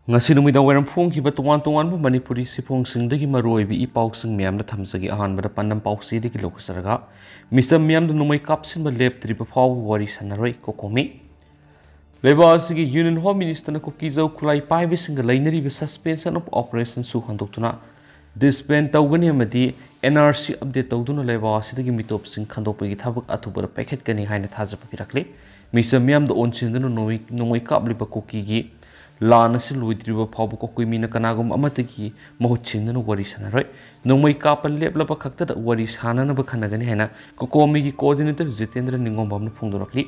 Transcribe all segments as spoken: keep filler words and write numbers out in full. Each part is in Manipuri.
ꯉꯁꯤ ꯅꯨꯃꯤꯗꯥꯡ ꯋꯥꯏꯔꯝ ꯐꯣꯡꯈꯤꯕ ꯇꯣꯉꯥꯟ ꯇꯣꯉꯥꯟꯕ ꯃꯅꯤꯄꯨꯔꯤ ꯁꯤꯐꯣꯡꯁꯤꯡꯗꯒꯤ ꯃꯔꯨꯑꯣꯏꯕ ꯏ ꯄꯥꯎꯁꯤꯡ ꯃꯌꯥꯝꯗ ꯊꯝꯖꯒꯦ꯫ ꯑꯍꯥꯟꯕꯗ ꯄꯥꯟꯗꯝ ꯄꯥꯎꯆꯦꯗꯒꯤ ꯂꯧꯈꯠꯆꯔꯒ, ꯃꯤꯆꯝ ꯃꯤꯌꯥꯝꯗ ꯅꯣꯡꯃꯩ ꯀꯥꯞꯁꯤꯟꯕ ꯂꯦꯞꯇ꯭ꯔꯤꯕ ꯐꯥꯎꯕ ꯋꯥꯔꯤ ꯁꯥꯟꯅꯔꯣꯏ ꯀꯣꯀꯣꯃꯤ꯫ ꯂꯩꯕꯥꯛ ꯑꯁꯤꯒꯤ Union Home Minister ꯅ ꯀꯨꯀꯤꯖꯧ ꯈꯨꯠꯂꯥꯏ ꯄꯥꯏꯕꯁꯤꯡꯒ ꯂꯩꯅꯔꯤꯕ suspension of operation ꯁꯨ ꯍꯟꯗꯣꯛꯇꯨꯅ disband ꯇꯧꯒꯅꯤ ꯑꯃꯗꯤ N R C update ꯇꯧꯗꯨꯅ ꯂꯩꯕꯥꯛ ꯑꯁꯤꯗꯒꯤ ꯃꯤꯇꯣꯞꯁꯤꯡ ꯈꯟꯗꯣꯛꯄꯒꯤ ꯊꯕꯛ ꯑꯊꯨꯕꯗ ꯄꯥꯏꯈꯠꯀꯅꯤ ꯍꯥꯏꯅ ꯊꯥꯖꯕ ꯄꯤꯔꯛꯂꯤ꯫ ꯃꯤꯆꯝ ꯃꯤꯌꯥꯝꯗ ꯑꯣꯟꯁꯤꯟꯗꯨꯅ ꯅꯣꯡꯃꯩ, ꯅꯣꯡꯃꯩ ꯀꯥꯞꯂꯤꯕ ꯀꯨꯀꯤꯒꯤ ꯂꯥꯟ ꯑꯁꯤ ꯂꯣꯏꯗ꯭ꯔꯤꯕ ꯐꯥꯎꯕ ꯀꯣꯀꯣꯃꯤꯅ ꯀꯅꯥꯒꯨꯝꯕ ꯑꯃꯠꯇꯒꯤ ꯃꯍꯨꯠ ꯁꯤꯟꯗꯨꯅ ꯋꯥꯔꯤ ꯁꯥꯟꯅꯔꯣꯏ꯫ ꯅꯣꯡꯃꯩ ꯀꯥꯞꯄ ꯂꯦꯞꯂꯕ ꯈꯛꯇꯗ ꯋꯥꯔꯤ ꯁꯥꯟꯅꯅꯕ ꯈꯟꯅꯒꯅꯤ ꯍꯥꯏꯅ ꯀꯣꯀꯣꯃꯤꯒꯤ coordinator ꯖꯤꯇꯦꯟꯗ꯭ꯔ ꯅꯤꯡꯉꯣꯝꯕꯝꯅ ꯐꯣꯡꯗꯣꯔꯛꯂꯤ꯫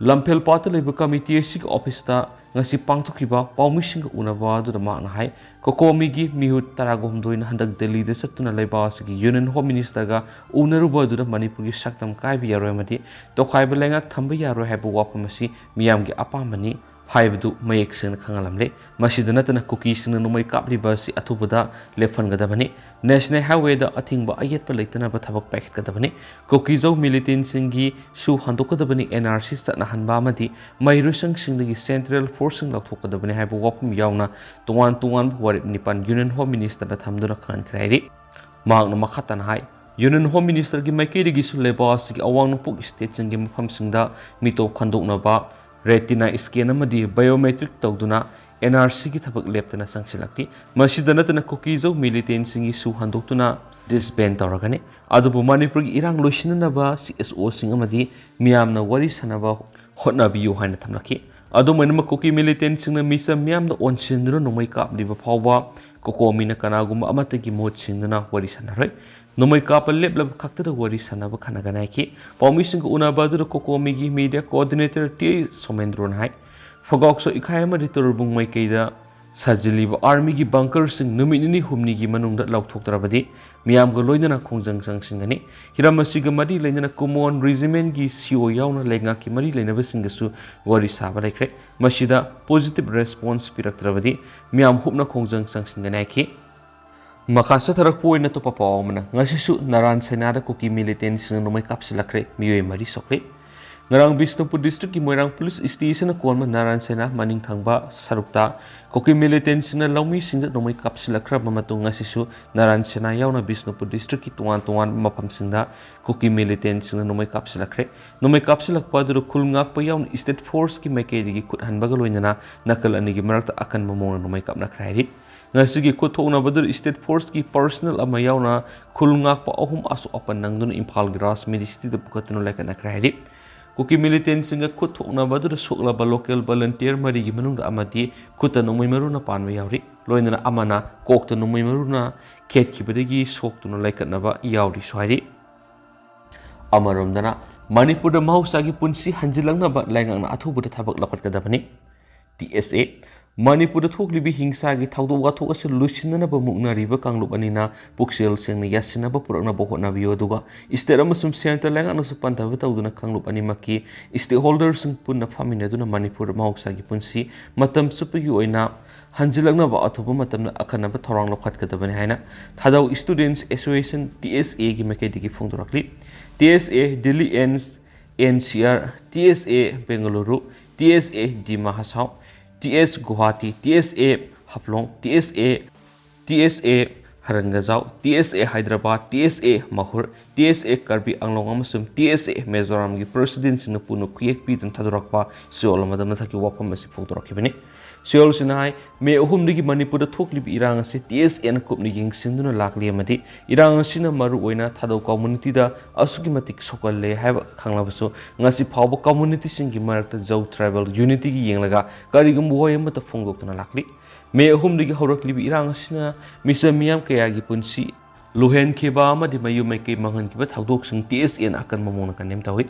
ꯂꯝꯐꯦꯜ ꯄꯥꯠꯇ ꯂꯩꯕ committee ꯑꯁꯤꯒꯤ office ꯇ ꯉꯁꯤ ꯄꯥꯡꯊꯣꯛꯈꯤꯕ ꯄꯥꯎꯃꯤꯁꯤꯡꯒ ꯎꯅꯕ ꯑꯗꯨꯗ ꯃꯍꯥꯛꯅ ꯍꯥꯏ, ꯀꯣꯀꯣꯃꯤꯒꯤ ꯃꯤꯍꯨꯠ ꯇꯔꯥꯒ ꯍꯨꯝꯗꯣꯏꯅ ꯍꯟꯗꯛ ꯗꯦꯜꯂꯤꯗ ꯆꯠꯇꯨꯅ ꯂꯩꯕꯥꯛ ꯑꯁꯤꯒꯤ Union Home Minister ꯒ ꯎꯅꯔꯨꯕ ꯑꯗꯨꯗ ꯃꯅꯤꯄꯨꯔꯒꯤ ꯁꯛꯇꯝ ꯀꯥꯏꯕ ꯌꯥꯔꯣꯏ ꯑꯃꯗꯤ ꯇꯣꯈꯥꯏꯕ ꯂꯩꯉꯥꯛ ꯊꯝꯕ ꯌꯥꯔꯣꯏ ꯍꯥꯏꯕ ꯋꯥꯐꯝ ꯑꯁꯤ ꯃꯤꯌꯥꯝꯒꯤ ꯑꯄꯥꯝꯕꯅꯤ ꯍꯥꯏꯕꯗꯨ ꯃꯌꯦꯛ ꯁꯦꯡꯅ ꯈꯪꯍꯜꯂꯝꯂꯦ꯫ ꯃꯁꯤꯗ ꯅꯠꯇꯅ ꯀꯨꯀꯤꯁꯤꯡꯅ ꯅꯣꯡꯃꯩ ꯀꯥꯞꯂꯤꯕ ꯑꯁꯤ ꯑꯊꯨꯕꯗ ꯂꯦꯞꯍꯟꯒꯗꯕꯅꯤ꯫ National Highway ꯗ ꯑꯊꯤꯡꯕ ꯑꯌꯦꯠꯄ ꯂꯩꯇꯅꯕ ꯊꯕꯛ ꯄꯥꯏꯈꯠꯀꯗꯕꯅꯤ꯫ ꯀꯨꯀꯤꯖꯧ militant ꯁꯤꯡꯒꯤ ꯁꯨ ꯍꯟꯗꯣꯛꯀꯗꯕꯅꯤ, N R C ꯆꯠꯅꯍꯟꯕ ꯑꯃꯗꯤ ꯃꯍꯩꯔꯣꯏꯁꯪꯁꯤꯡꯗꯒꯤ central force ꯁꯤꯡ ꯂꯧꯊꯣꯛꯀꯗꯕꯅꯤ ꯍꯥꯏꯕ ꯋꯥꯐꯝ ꯌꯥꯎꯅ ꯇꯣꯉꯥꯟ ꯇꯣꯉꯥꯟꯕ ꯋꯥꯔꯦꯞ ꯅꯤꯄꯥꯟ Union Home Minister ꯗ ꯊꯝꯗꯨꯅ ꯈꯪꯍꯟꯈ꯭ꯔꯦ ꯍꯥꯏꯔꯤ꯫ ꯃꯍꯥꯛꯅ ꯃꯈꯥ ꯇꯥꯅ ꯍꯥꯏ, Union Home Minister ꯒꯤ ꯃꯥꯏꯀꯩꯗꯒꯤꯁꯨ ꯂꯩꯕꯥꯛ ꯑꯁꯤꯒꯤ ꯑꯋꯥꯡ ꯅꯣꯡꯄꯣꯛ state ꯁꯤꯡꯒꯤ ꯃꯐꯝꯁꯤꯡꯗ ꯃꯤꯇꯣꯞ ꯈꯟꯗꯣꯛꯅꯕ, retina scan ꯑꯃꯗꯤ biometric ꯇꯧꯗꯨꯅ N R C ꯒꯤ ꯊꯕꯛ ꯂꯦꯞꯇꯅ ꯆꯪꯁꯤꯜꯂꯛꯂꯤ꯫ ꯃꯁꯤꯗ ꯅꯠꯇꯅ ꯀꯨꯀꯤꯖꯧ militant ꯁꯤꯡꯒꯤ ꯁꯨ ꯍꯟꯗꯣꯛꯇꯨꯅ disband ꯇꯧꯔꯒꯅꯤ꯫ ꯑꯗꯨꯕꯨ ꯃꯅꯤꯄꯨꯔꯒꯤ ꯏꯔꯥꯡ ꯂꯣꯏꯁꯤꯟꯅꯅꯕ C S O ꯁꯤꯡ ꯑꯃꯗꯤ ꯃꯤꯌꯥꯝꯅ ꯋꯥꯔꯤ ꯁꯥꯟꯅꯕ ꯍꯣꯠꯅꯕꯤꯌꯨ ꯍꯥꯏꯅ ꯊꯝꯂꯛꯈꯤ꯫ ꯑꯗꯨꯝ ꯑꯣꯏꯅꯃꯛ ꯀꯨꯀꯤ militant ꯁꯤꯡꯅ ꯃꯤꯆꯝ ꯃꯤꯌꯥꯝꯗ ꯑꯣꯟꯁꯤꯟꯗꯨꯅ ꯅꯣꯡꯃꯩ ꯀꯥꯞꯂꯤꯕ ꯐꯥꯎꯕ ꯀꯣꯀꯣꯃꯤꯅ ꯀꯅꯥꯒꯨꯝꯕ ꯑꯃꯠꯇꯒꯤ ꯃꯍꯨꯠ ꯁꯤꯟꯗꯨꯅ ꯋꯥꯔꯤ ꯁꯥꯟꯅꯔꯣꯏ꯫ ꯅꯣꯡꯃꯩ ꯀꯥꯞꯄ ꯂꯦꯞꯂꯕ ꯈꯛꯇꯗ ꯋꯥꯔꯤ ꯁꯥꯟꯅꯕ ꯈꯟꯅꯒꯅꯤ ꯍꯥꯏꯈꯤ꯫ ꯄꯥꯎꯃꯤꯁꯤꯡꯒ ꯎꯅꯕ ꯑꯗꯨꯗ ꯀꯣꯀꯣꯃꯤꯒꯤ media coordinator ꯇꯤ ꯑꯦ ꯁꯣꯃꯦꯟꯗ꯭ꯔꯣꯅ ꯍꯥꯏ, ꯐꯒꯥꯎꯁꯣ ꯏꯈꯥꯏ ꯑꯃꯗꯤ ꯇꯣꯔꯕꯨꯡ ꯃꯥꯏꯀꯩꯗ ꯁꯥꯖꯤꯜꯂꯤꯕ army ꯒꯤ bunker ꯁꯤꯡ ꯅꯨꯃꯤꯠ ꯅꯤꯅꯤ ꯍꯨꯝꯅꯤꯒꯤ ꯃꯅꯨꯡꯗ ꯂꯧꯊꯣꯛꯇ꯭ꯔꯕꯗꯤ ꯃꯤꯌꯥꯝꯒ ꯂꯣꯏꯅꯅ ꯈꯣꯡꯖꯪ ꯆꯪꯁꯤꯟꯒꯅꯤ꯫ ꯍꯤꯔꯝ ꯑꯁꯤꯒ ꯃꯔꯤ ꯂꯩꯅꯅ ꯀꯨꯃꯣꯟ regiment ꯒꯤ C O ꯌꯥꯎꯅ ꯂꯩꯉꯥꯛꯀꯤ ꯃꯔꯤ ꯂꯩꯅꯕꯁꯤꯡꯒꯁꯨ ꯋꯥꯔꯤ ꯁꯥꯕ ꯂꯩꯈ꯭ꯔꯦ꯫ ꯃꯁꯤꯗ positive response ꯄꯤꯔꯛꯇ꯭ꯔꯕꯗꯤ ꯃꯤꯌꯥꯝ ꯍꯨꯞꯅ ꯈꯣꯡꯖꯪ ꯆꯪꯁꯤꯟꯒꯅꯤ ꯍꯥꯏꯈꯤ꯫ ꯃꯈꯥ ꯆꯠꯊꯔꯛꯄ ꯑꯣꯏꯅ ꯑꯇꯣꯞꯄ ꯄꯥꯎ ꯑꯃꯅ, ꯉꯁꯤꯁꯨ ꯅꯔꯥꯟ ꯁꯩꯅꯥꯗ ꯀꯨꯀꯤ militant ꯁꯤꯡꯅ ꯅꯣꯡꯃꯩ ꯀꯥꯞꯁꯤꯜꯂꯛꯈ꯭ꯔꯦ, ꯃꯤꯑꯣꯏ ꯃꯔꯤ ꯁꯣꯛꯈ꯭ꯔꯦ꯫ ꯉꯔꯥꯡ ꯕꯤꯁꯅꯨꯄꯨꯔ ꯗꯤꯁꯇ꯭ꯔꯤꯛꯀꯤ ꯃꯣꯏꯔꯥꯡ ꯄꯨꯂꯤꯁ ꯁ꯭ꯇꯦꯁꯟꯅ ꯀꯣꯟꯕ ꯅꯥꯔꯥꯟ ꯁꯦꯅꯥ ꯃꯅꯤꯡ ꯊꯪꯕ ꯁꯔꯨꯛꯇ ꯀꯨꯀꯤ ꯃꯤꯂꯤꯇꯦꯟꯁꯤꯡꯅ ꯂꯧꯃꯤꯁꯤꯡꯗ ꯅꯣꯡꯃꯩ ꯀꯥꯞꯁꯤꯜꯂꯛꯈ꯭ꯔꯕ ꯃꯇꯨꯡ ꯉꯁꯤꯁꯨ ꯅꯥꯔꯥꯟ ꯁꯦꯅꯥ ꯌꯥꯎꯅ ꯕꯤꯁꯅꯨꯄꯨꯔ ꯗꯤꯁꯇ꯭ꯔꯤꯛꯀꯤ ꯇꯣꯉꯥꯟ ꯇꯣꯉꯥꯟꯕ ꯃꯐꯝꯁꯤꯡꯗ ꯀꯨꯀꯤ ꯃꯤꯂꯤꯇꯦꯟꯁꯤꯡꯅ ꯅꯣꯡꯃꯩ ꯀꯥꯞꯁꯤꯜꯂꯛꯈ꯭ꯔꯦ꯫ ꯅꯣꯡꯃꯩ ꯀꯥꯞꯁꯤꯜꯂꯛꯄ ꯑꯗꯨꯗ ꯈꯨꯜ ꯉꯥꯛꯄ ꯌꯥꯎꯅ ꯁ꯭ꯇꯦꯠ ꯐꯣꯔꯁꯀꯤ ꯃꯥꯏꯀꯩꯗꯒꯤ ꯈꯨꯠ ꯍꯟꯕꯒ ꯂꯣꯏꯅꯅ ꯅꯥꯀꯜ ꯑꯅꯤꯒꯤ ꯃꯔꯛꯇ ꯑꯀꯟꯕ ꯃꯑꯣꯡꯗ ꯅꯣꯡꯃꯩ ꯀꯥꯞꯅꯈ꯭ꯔꯦ ꯍꯥꯏꯔꯤ꯫ ꯉꯁꯤꯒꯤ ꯈꯨꯠ ꯊꯣꯛꯅꯕꯗꯨꯗ ꯁ꯭ꯇꯦꯠ ꯐꯣꯔꯁꯀꯤ ꯄꯔꯁꯅꯦꯜ ꯑꯃ ꯌꯥꯎꯅ ꯈꯨꯜ ꯉꯥꯛꯄ ꯑꯍꯨꯝ ꯑꯁꯣꯛ ꯑꯄꯟ ꯅꯪꯗꯨꯅ ꯏꯝꯐꯥꯜꯒꯤ ꯔꯥꯖ ꯃꯦꯗꯤꯁꯤꯇꯤꯗ ꯄꯨꯈꯠꯇꯨꯅ ꯂꯥꯏꯀꯠꯅꯈ꯭ꯔꯦ ꯍꯥꯏꯔꯤ꯫ ꯀꯨꯀꯤ ꯃꯤꯂꯤꯇꯦꯟꯁꯤꯡꯒ ꯈꯨꯠ ꯊꯣꯛꯅꯕꯗꯨꯗ ꯁꯣꯛꯂꯕ ꯂꯣꯀꯦꯜ ꯚꯣꯂꯨꯟꯇꯤꯌꯔ ꯃꯔꯤꯒꯤ ꯃꯅꯨꯡꯗ ꯑꯃꯗꯤ ꯈꯨꯠꯇ ꯅꯣꯡꯃꯩ ꯃꯔꯨꯅ ꯄꯥꯟꯕ ꯌꯥꯎꯔꯤ꯫ ꯂꯣꯏꯅꯅ ꯑꯃꯅ ꯀꯣꯛꯇ ꯅꯣꯡꯃꯩ ꯃꯔꯨꯅ ꯈꯦꯠꯈꯤꯕꯗꯒꯤ ꯁꯣꯛꯇꯨꯅ ꯂꯥꯏꯀꯠꯅꯕ ꯌꯥꯎꯔꯤꯁꯨ ꯍꯥꯏꯔꯤ꯫ ꯑꯃꯔꯣꯝꯗꯅ ꯃꯅꯤꯄꯨꯔꯗ ꯃꯍꯧꯁꯥꯒꯤ ꯄꯨꯟꯁꯤ ꯍꯟꯖꯤꯜꯂꯛꯅꯕ ꯂꯩꯉꯥꯛꯅ ꯑꯊꯨꯕꯗ ꯊꯕꯛ ꯂꯧꯈꯠꯀꯗꯕꯅꯤ꯫ ꯇꯤ ꯑꯦꯁ ꯑꯦ꯫ ꯃꯅꯤꯄꯨꯔꯗ ꯊꯣꯛꯂꯤꯕ ꯍꯤꯡꯁꯥꯒꯤ ꯊꯧꯗꯣꯛ ꯋꯥꯊꯣꯛ ꯑꯁꯤ ꯂꯣꯏꯁꯤꯟꯅꯅꯕ ꯃꯨꯛꯅꯔꯤꯕ ꯀꯥꯡꯂꯨꯞ ꯑꯅꯤꯅ ꯄꯨꯛꯆꯦꯜ ꯁꯦꯡꯅ ꯌꯥꯁꯤꯟꯅꯕ ꯄꯨꯔꯛꯅꯕ ꯍꯣꯠꯅꯕꯤꯌꯨ, ꯑꯗꯨꯒ ꯁ꯭ꯇꯦꯠ ꯑꯃꯁꯨꯡ ꯁꯦꯟꯇꯔ ꯂꯩꯉꯥꯛꯅꯁꯨ ꯄꯟꯊꯕ ꯇꯧꯗꯨꯅ ꯀꯥꯡꯂꯨꯞ ꯑꯅꯤꯃꯛꯀꯤ ꯁ꯭ꯇꯦꯛꯍꯣꯜꯗꯔꯁꯤꯡ ꯄꯨꯟꯅ ꯐꯝꯃꯤꯟꯅꯗꯨꯅ ꯃꯅꯤꯄꯨꯔꯗ ꯃꯍꯧꯁꯥꯒꯤ ꯄꯨꯟꯁꯤ ꯃꯇꯝ ꯆꯨꯞꯄꯒꯤ ꯑꯣꯏꯅ ꯍꯟꯖꯤꯜꯂꯛꯅꯕ ꯑꯊꯨꯕ ꯃꯇꯝꯗ ꯑꯈꯟꯅꯕ ꯊꯧꯔꯥꯡ ꯂꯧꯈꯠꯀꯗꯕꯅꯤ ꯍꯥꯏꯅ ꯊꯥꯗꯧ ꯁ꯭ꯇꯨꯗꯦꯟꯠꯁ ꯑꯦꯁꯣꯁꯤꯌꯦꯁꯟ, ꯇꯤ ꯑꯦꯁ ꯑꯦꯒꯤ ꯃꯥꯏꯀꯩꯗꯒꯤ ꯐꯣꯡꯗꯣꯔꯛꯂꯤ꯫ T S A Delhi N N C R, T S A Bengaluru, T S A Dima Hasao, T S Guwahati, T S A Haflong, T S A, T S A Harangajao, T S A Hyderabad, T S A Mahur, T S A Karbi ꯑꯪꯂꯣꯡ ꯑꯃꯁꯨꯡ ꯇꯤ ꯑꯦꯁ ꯑꯦ ꯃꯤꯖꯣꯔꯥꯝꯒꯤ ꯄ꯭ꯔꯁꯤꯗꯦꯟꯠꯁꯤꯡꯅ ꯄꯨꯟꯅ ꯈꯨꯌꯦꯛ ꯄꯤꯗꯨꯅ ꯊꯥꯗꯣꯔꯛꯄ ꯁꯤꯑꯣꯜ ꯑꯃꯗ ꯃꯊꯛꯀꯤ ꯋꯥꯐꯝ ꯑꯁꯤ ꯐꯣꯡꯗꯣꯔꯛꯈꯤꯕꯅꯤ꯫ ꯁꯤꯑꯣꯜꯁꯤꯅ ꯍꯥꯏ, ꯃꯦ ꯑꯍꯨꯝꯗꯒꯤ ꯃꯅꯤꯄꯨꯔꯗ ꯊꯣꯛꯂꯤꯕ ꯏꯔꯥꯡ ꯑꯁꯤ ꯇꯤ ꯑꯦꯁ ꯑꯦꯅ ꯀꯨꯞꯅ ꯌꯦꯡꯁꯤꯟꯗꯨꯅ ꯂꯥꯛꯂꯤ ꯑꯃꯗꯤ ꯏꯔꯥꯡ ꯑꯁꯤꯅ ꯃꯔꯨꯑꯣꯏꯅ ꯊꯥꯗꯧ ꯀꯝꯃꯨꯅꯤꯇꯤꯗ ꯑꯁꯨꯛꯀꯤ ꯃꯇꯤꯛ ꯁꯣꯛꯍꯜꯂꯦ ꯍꯥꯏꯕ ꯈꯪꯂꯕꯁꯨ ꯉꯁꯤ ꯐꯥꯎꯕ ꯀꯝꯃꯨꯅꯤꯇꯤꯁꯤꯡꯒꯤ ꯃꯔꯛꯇ ꯖꯧ ꯇ꯭ꯔꯥꯏꯕꯦꯜ ꯌꯨꯅꯤꯇꯤꯒꯤ ꯌꯦꯡꯂꯒ ꯀꯔꯤꯒꯨꯝꯕ ꯋꯥꯍꯩ ꯑꯃꯠꯇ ꯐꯣꯡꯗꯣꯛꯇꯨꯅ ꯂꯥꯛꯂꯤ꯫ ꯃꯦ ꯑꯍꯨꯝꯗꯒꯤ ꯍꯧꯔꯛꯂꯤꯕ ꯏꯔꯥꯡ ꯑꯁꯤꯅ ꯃꯤꯆꯝ ꯃꯤꯌꯥꯝ ꯀꯌꯥꯒꯤ ꯄꯨꯟꯁꯤ ꯂꯨꯍꯦꯟꯈꯤꯕ ꯑꯃꯗꯤ ꯃꯌꯨꯝ ꯃꯩꯀꯩ ꯃꯥꯡꯍꯟꯈꯤꯕ ꯊꯧꯗꯣꯛꯁꯤꯡ ꯇꯤ ꯑꯦꯁ ꯑꯦꯅ ꯑꯀꯟꯕ ꯃꯑꯣꯡꯗ ꯀꯟꯗꯦꯝ ꯇꯧꯏ꯫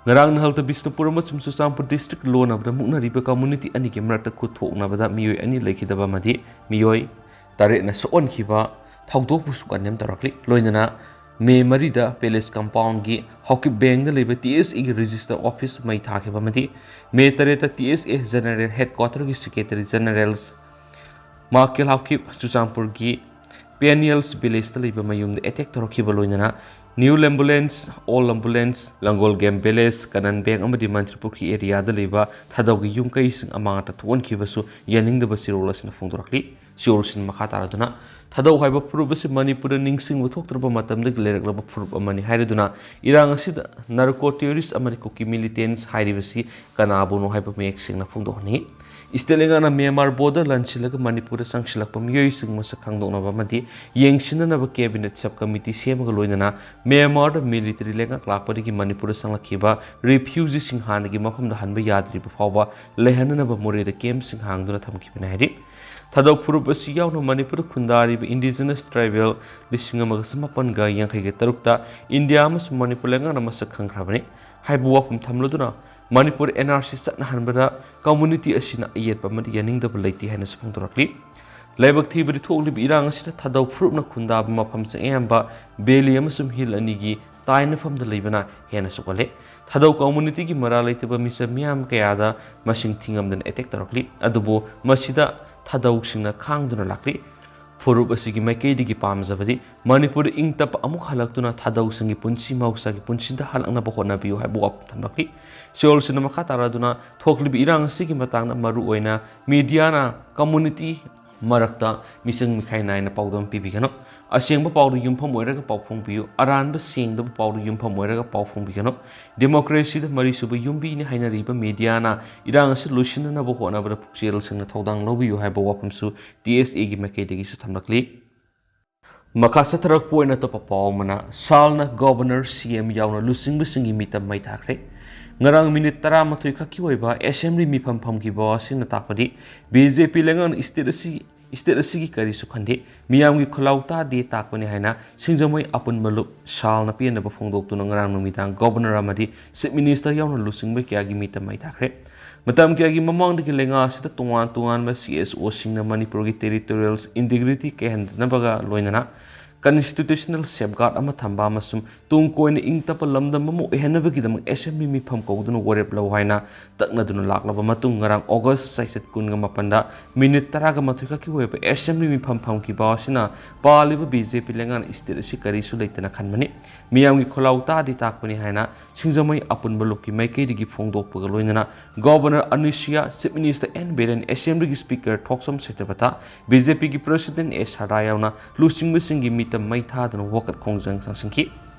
ꯉꯔꯥꯡ ꯅꯍꯥꯜꯇ ꯕꯤꯁꯅꯨꯄꯨꯔ ꯑꯃꯁꯨꯡ ꯆꯨꯔꯆꯥꯟꯄꯨꯔ ꯗꯤꯁꯇ꯭ꯔꯤꯛ ꯂꯣꯟꯅꯕꯗ ꯃꯨꯛꯅꯔꯤꯕ ꯀꯝꯃꯨꯅꯤꯇꯤ ꯑꯅꯤꯒꯤ ꯃꯔꯛꯇ ꯈꯨꯠ ꯊꯣꯛꯅꯕꯗ ꯃꯤꯑꯣꯏ ꯑꯅꯤ ꯂꯩꯈꯤꯗꯕ ꯑꯃꯗꯤ ꯃꯤꯑꯣꯏ ꯇꯔꯦꯠꯅ ꯁꯣꯛꯍꯟꯈꯤꯕ ꯊꯧꯗꯣꯛꯄꯨꯁꯨ ꯀꯟꯗꯦꯝ ꯇꯧꯔꯛꯂꯤ꯫ ꯂꯣꯏꯅꯅ ꯃꯦ ꯃꯔꯤꯗ ꯄꯦꯂꯦꯁ ꯀꯝꯄꯥꯎꯟꯒꯤ ꯍꯥꯎꯀꯤꯞ ꯕꯦꯡꯗ ꯂꯩꯕ ꯇꯤ ꯑꯦꯁ ꯑꯦꯒꯤ ꯔꯦꯖꯤꯁꯇꯔ ꯑꯣꯐꯤꯁ ꯃꯩ ꯊꯥꯈꯤꯕ ꯑꯃꯗꯤ ꯃꯦ ꯇꯔꯦꯠꯇ ꯇꯤ ꯑꯦꯁ ꯑꯦ ꯖꯦꯅꯔꯦꯜ ꯍꯦꯗꯀ꯭ꯋꯥꯇꯔꯒꯤ ꯁꯦꯀ꯭ꯔꯦꯇꯔꯤ ꯖꯦꯅꯔꯦꯜ ꯃꯥꯀꯦꯜ ꯍꯥꯎꯀꯤꯞ ꯆꯨꯔꯆꯥꯟꯄꯨꯔꯒꯤ ꯄꯦꯅꯤꯌꯜꯁ ꯚꯤꯂꯦꯖꯇ ꯂꯩꯕ ꯃꯌꯨꯝꯗ ꯑꯦꯇꯦꯛ ꯇꯧꯔꯛꯈꯤꯕ ꯂꯣꯏꯅꯅ New Lambulance, Old Lambulance, Langol Game Village, Kanan Bank ꯑꯃꯗꯤ ꯃꯟꯇ꯭ꯔꯤꯄꯨꯈ꯭ꯔꯤ ꯑꯦꯔꯤꯌꯥꯗ ꯂꯩꯕ ꯊꯥꯗꯧꯒꯤ ꯌꯨꯝ ꯀꯩꯁꯤꯡ ꯑꯃꯥꯡ ꯑꯇꯥ ꯊꯣꯛꯍꯟꯈꯤꯕꯁꯨ ꯌꯥꯅꯤꯡꯗꯕ ꯆꯦꯔꯣꯜ ꯑꯁꯤꯅ ꯐꯣꯡꯗꯣꯔꯛꯂꯤ꯫ ꯆꯦꯔꯣꯜꯁꯤꯅ ꯃꯈꯥ ꯇꯥꯔꯗꯨꯅ, ꯊꯥꯗꯧ ꯍꯥꯏꯕ ꯐꯨꯔꯨꯞ ꯑꯁꯤ ꯃꯅꯤꯄꯨꯔꯗ ꯅꯤꯡꯁꯤꯡꯕ ꯊꯣꯛꯇ꯭ꯔꯕ ꯃꯇꯝꯗꯒꯤ ꯂꯩꯔꯛꯂꯕ ꯐꯨꯔꯨꯞ ꯑꯃꯅꯤ ꯍꯥꯏꯔꯗꯨꯅ, ꯏꯔꯥꯡ ꯑꯁꯤꯗ narco terrorist ꯑꯃꯗꯤ ꯀꯨꯀꯤ militants ꯍꯥꯏꯔꯤꯕꯁꯤ ꯀꯅꯥꯕꯨꯅꯣ ꯍꯥꯏꯕ ꯃꯌꯦꯛ ꯁꯦꯡꯅ ꯐꯣꯡꯗꯣꯛꯍꯟꯅꯤꯡꯏ꯫ ꯏꯁꯇꯦꯠ ꯂꯩꯉꯥꯛꯅ ꯃ꯭ꯌꯥꯟꯃꯥꯔ border ꯂꯥꯟꯁꯤꯜꯂꯒ ꯃꯅꯤꯄꯨꯔꯗ ꯆꯪꯁꯤꯜꯂꯛꯄ ꯃꯤꯑꯣꯏꯁꯤꯡ ꯃꯁꯛ ꯈꯪꯗꯣꯛꯅꯕ ꯑꯃꯗꯤ ꯌꯦꯡꯁꯤꯟꯅꯅꯕ cabinet sub committee ꯁꯦꯝꯃꯒ ꯂꯣꯏꯅꯅ ꯃ꯭ꯌꯥꯟꯃꯥꯔꯗ military ꯂꯩꯉꯥꯛ ꯂꯥꯛꯄꯗꯒꯤ ꯃꯅꯤꯄꯨꯔꯗ ꯆꯪꯂꯛꯈꯤꯕ refugeeꯁꯤꯡ ꯍꯥꯟꯅꯒꯤ ꯃꯐꯝꯗ ꯍꯟꯕ ꯌꯥꯗ꯭ꯔꯤꯕ ꯐꯥꯎꯕ ꯂꯩꯍꯟꯅꯅꯕ ꯃꯣꯔꯦꯗ campꯁꯤꯡ ꯍꯥꯡꯗꯨꯅ ꯊꯝꯈꯤꯕꯅꯤ ꯍꯥꯏꯔꯤ꯫ ꯊꯥꯗꯧ ꯐꯨꯔꯨꯞ ꯑꯁꯤ ꯌꯥꯎꯅ ꯃꯅꯤꯄꯨꯔꯗ ꯈꯨꯟꯗꯥꯔꯤꯕ indigenous tribal ꯂꯤꯁꯤꯡ ꯑꯃꯒ ꯆꯃꯥꯄꯟꯒ ꯌꯥꯡꯈꯩꯒ ꯇꯔꯨꯛꯇ ꯏꯟꯗꯤꯌꯥ ꯑꯃꯁꯨꯡ ꯃꯅꯤꯄꯨꯔ ꯂꯩꯉꯥꯛꯅ ꯃꯁꯛ ꯈꯪꯈ꯭ꯔꯕꯅꯤ ꯍꯥꯏꯕ ꯋꯥꯐꯝ ꯊꯝꯂꯗꯨꯅ, ꯃꯅꯤꯄꯨꯔ NRC ꯆꯠꯅꯍꯟꯕꯗ community ꯑꯁꯤꯅ ꯑꯌꯦꯠꯄ ꯑꯃꯗꯤ ꯌꯥꯅꯤꯡꯗꯕ ꯂꯩꯇꯦ ꯍꯥꯏꯅꯁꯨ ꯐꯣꯡꯗꯣꯔꯛꯂꯤ꯫ ꯂꯥꯏꯕꯛ ꯊꯤꯕꯗꯤ, ꯊꯣꯛꯂꯤꯕ ꯏꯔꯥꯡ ꯑꯁꯤꯗ ꯊꯥꯗꯧ ꯐꯨꯔꯨꯞꯅ ꯈꯨꯟꯗꯥꯕ ꯃꯐꯝꯁꯤꯡ ꯑꯌꯥꯝꯕ valley ꯑꯃꯁꯨꯡ hill ꯑꯅꯤꯒꯤ ꯇꯥꯏꯅꯐꯝꯗ ꯂꯩꯕꯅ ꯍꯦꯟꯅ ꯁꯣꯛꯍꯜꯂꯦ꯫ ꯊꯥꯗꯧ communityꯒꯤ ꯃꯔꯥꯜ ꯂꯩꯇꯕ ꯃꯤꯆꯝ ꯃꯤꯌꯥꯝ ꯀꯌꯥꯗ ꯃꯁꯤꯡ ꯊꯤꯉꯝꯗꯅ attack ꯇꯧꯔꯛꯂꯤ꯫ ꯑꯗꯨꯕꯨ ꯃꯁꯤꯗ ꯊꯥꯗꯧꯁꯤꯡꯅ ꯈꯥꯡꯗꯨꯅ ꯂꯥꯛꯂꯤ꯫ ꯐꯨꯔꯨꯞ ꯑꯁꯤꯒꯤ ꯃꯥꯏꯀꯩꯗꯒꯤ ꯄꯥꯝꯖꯕꯗꯤ ꯃꯅꯤꯄꯨꯔꯗ ꯏꯪ ꯇꯞꯄ ꯑꯃꯨꯛ ꯍꯜꯂꯛꯇꯨꯅ ꯊꯥꯗꯧꯁꯤꯡꯒꯤ ꯄꯨꯟꯁꯤ ꯃꯍꯧꯁꯥꯒꯤ ꯄꯨꯟꯁꯤꯗ ꯍꯜꯂꯛꯅꯕ ꯍꯣꯠꯅꯕꯤꯌꯨ ꯍꯥꯏꯕ ꯋꯥꯐꯝ ꯊꯝꯂꯛꯂꯤ꯫ ꯆꯦꯔꯣꯜꯁꯤꯅ ꯃꯈꯥ ꯇꯥꯔꯗꯨꯅ, ꯊꯣꯛꯂꯤꯕ ꯏꯔꯥꯡ ꯑꯁꯤꯒꯤ ꯃꯇꯥꯡꯗ ꯃꯔꯨꯑꯣꯏꯅ mediaꯅ community ꯃꯔꯛꯇ ꯃꯤꯆꯪ ꯃꯤꯈꯥꯏ ꯅꯥꯏꯅ ꯄꯥꯎꯗꯝ ꯄꯤꯕꯤꯒꯅꯨ꯫ ꯑꯁꯦꯡꯕ ꯄꯥꯎꯗ ꯌꯨꯝꯐꯝ ꯑꯣꯏꯔꯒ ꯄꯥꯎ ꯐꯣꯡꯕꯤꯌꯨ꯫ ꯑꯔꯥꯟꯕ ꯁꯦꯡꯗꯕ ꯄꯥꯎꯗ ꯌꯨꯝꯐꯝ ꯑꯣꯏꯔꯒ ꯄꯥꯎ ꯐꯣꯡꯕꯤꯒꯅꯨ꯫ Democracyꯗ ꯃꯔꯤꯁꯨꯕ ꯌꯨꯝꯕꯤꯅꯤ ꯍꯥꯏꯅꯔꯤꯕ mediaꯅ ꯏꯔꯥꯡ ꯑꯁꯤ ꯂꯣꯏꯁꯤꯟꯅꯅꯕ ꯍꯣꯠꯅꯕꯗ ꯄꯨꯛꯆꯦꯜ ꯁꯦꯡꯅ ꯊꯧꯗꯥꯡ ꯂꯧꯕꯤꯌꯨ ꯍꯥꯏꯕ ꯋꯥꯐꯝꯁꯨ TSAꯒꯤ ꯃꯥꯏꯀꯩꯗꯒꯤꯁꯨ ꯊꯝꯂꯛꯂꯤ꯫ ꯃꯈꯥ ꯆꯠꯊꯔꯛꯄ ꯑꯣꯏꯅ ꯑꯇꯣꯞꯄ ꯄꯥꯎ ꯑꯃꯅ, ꯁꯥꯜꯅ Governor, CM ꯌꯥꯎꯅ ꯂꯨꯆꯤꯡꯕꯁꯤꯡꯒꯤ ꯃꯤꯇꯝ ꯃꯩ ꯊꯥꯈ꯭ꯔꯦ꯫ ꯉꯔꯥꯡ minute ꯇꯔꯥꯃꯥꯊꯣꯏ ꯈꯛꯀꯤ ꯑꯣꯏꯕ assembly ꯃꯤꯐꯝ ꯐꯝꯈꯤꯕ ꯑꯁꯤꯅ ꯇꯥꯛꯄꯗꯤ BJP ꯂꯩꯉꯥꯛꯅ state ꯑꯁꯤ, state ꯑꯁꯤꯒꯤ ꯀꯔꯤꯁꯨ ꯈꯟꯗꯦ, ꯃꯤꯌꯥꯝꯒꯤ ꯈꯨꯜꯂꯥꯎ ꯇꯥꯗꯦ ꯇꯥꯛꯄꯅꯤ ꯍꯥꯏꯅ ꯁꯤꯡꯖꯃꯩ ꯑꯄꯨꯟꯕ ꯂꯨꯞ ꯁꯥꯜꯅ ꯄꯦꯟꯗꯕ ꯐꯣꯡꯗꯣꯛꯇꯨꯅ ꯉꯔꯥꯡ ꯅꯨꯃꯤꯗꯥꯡ Governor ꯑꯃꯗꯤ Chief Minister ꯌꯥꯎꯅ ꯂꯨꯆꯤꯡꯕ ꯀꯌꯥꯒꯤ ꯃꯤꯇꯝ ꯃꯩ ꯊꯥꯈ꯭ꯔꯦ꯫ ꯃꯇꯝ ꯀꯌꯥꯒꯤ ꯃꯃꯥꯡꯗꯒꯤ ꯂꯩꯉꯥꯛ ꯑꯁꯤꯗ ꯇꯣꯉꯥꯟ ꯇꯣꯉꯥꯟꯕ CSOꯁꯤꯡꯅ ꯃꯅꯤꯄꯨꯔꯒꯤ territorial integrity ꯀꯥꯏꯍꯟꯗꯅꯕꯒ ꯂꯣꯏꯅꯅ constitutional safeguard ꯑꯃ ꯊꯝꯕ ꯑꯃꯁꯨꯡ ꯇꯨꯡ ꯀꯣꯏꯅ ꯏꯪ ꯇꯞꯄ ꯂꯝꯗꯝ ꯑꯃ ꯑꯣꯏꯍꯟꯅꯕꯒꯤꯗꯃꯛ assembly ꯃꯤꯐꯝ ꯀꯧꯗꯨꯅ ꯋꯥꯔꯦꯞ ꯂꯧ ꯍꯥꯏꯅ ꯇꯛꯅꯗꯨꯅ ꯂꯥꯛꯂꯕ ꯃꯇꯨꯡ, ꯉꯔꯥꯡ August ꯆꯩꯆꯠ ꯀꯨꯟꯒ ꯃꯥꯄꯟꯗ minute ꯇꯔꯥꯒ ꯃꯥꯊꯣꯏ ꯈꯛꯀꯤ ꯑꯣꯏꯕ assembly ꯃꯤꯐꯝ ꯐꯝꯈꯤꯕ ꯑꯁꯤꯅ ꯄꯥꯜꯂꯤꯕ BJP ꯂꯩꯉꯥꯛꯅ state ꯑꯁꯤ ꯀꯔꯤꯁꯨ ꯂꯩꯇꯅ ꯈꯟꯕꯅꯤ꯫ ꯃꯤꯌꯥꯝꯒꯤ ꯈꯣꯜꯂꯥꯎ ꯇꯥꯗꯤ ꯇꯥꯛꯄꯅꯤ ꯍꯥꯏꯅ ꯁꯤꯡꯖꯃꯩ ꯑꯄꯨꯟꯕ ꯂꯨꯞꯀꯤ ꯃꯥꯏꯀꯩꯗꯒꯤ ꯐꯣꯡꯗꯣꯛꯄꯒ ꯂꯣꯏꯅꯅ Governor Anusuiya, Chief Minister N Biren, Assembly ꯒꯤ Speaker ꯊꯣꯛꯆꯣꯝ ꯁꯇ꯭ꯌꯕ꯭ꯔꯇ, BJP ꯒꯤ President ꯑꯦ ꯁꯔꯗꯥ ꯌꯥꯎꯅ ꯂꯨꯆꯤꯡꯕꯁꯤꯡꯒꯤ ꯃꯤꯇꯝ ꯃꯩ ꯊꯥꯗꯨꯅ ꯋꯥꯀꯠ ꯈꯣꯡꯖꯪ ꯆꯪꯁꯤꯟꯈꯤ꯫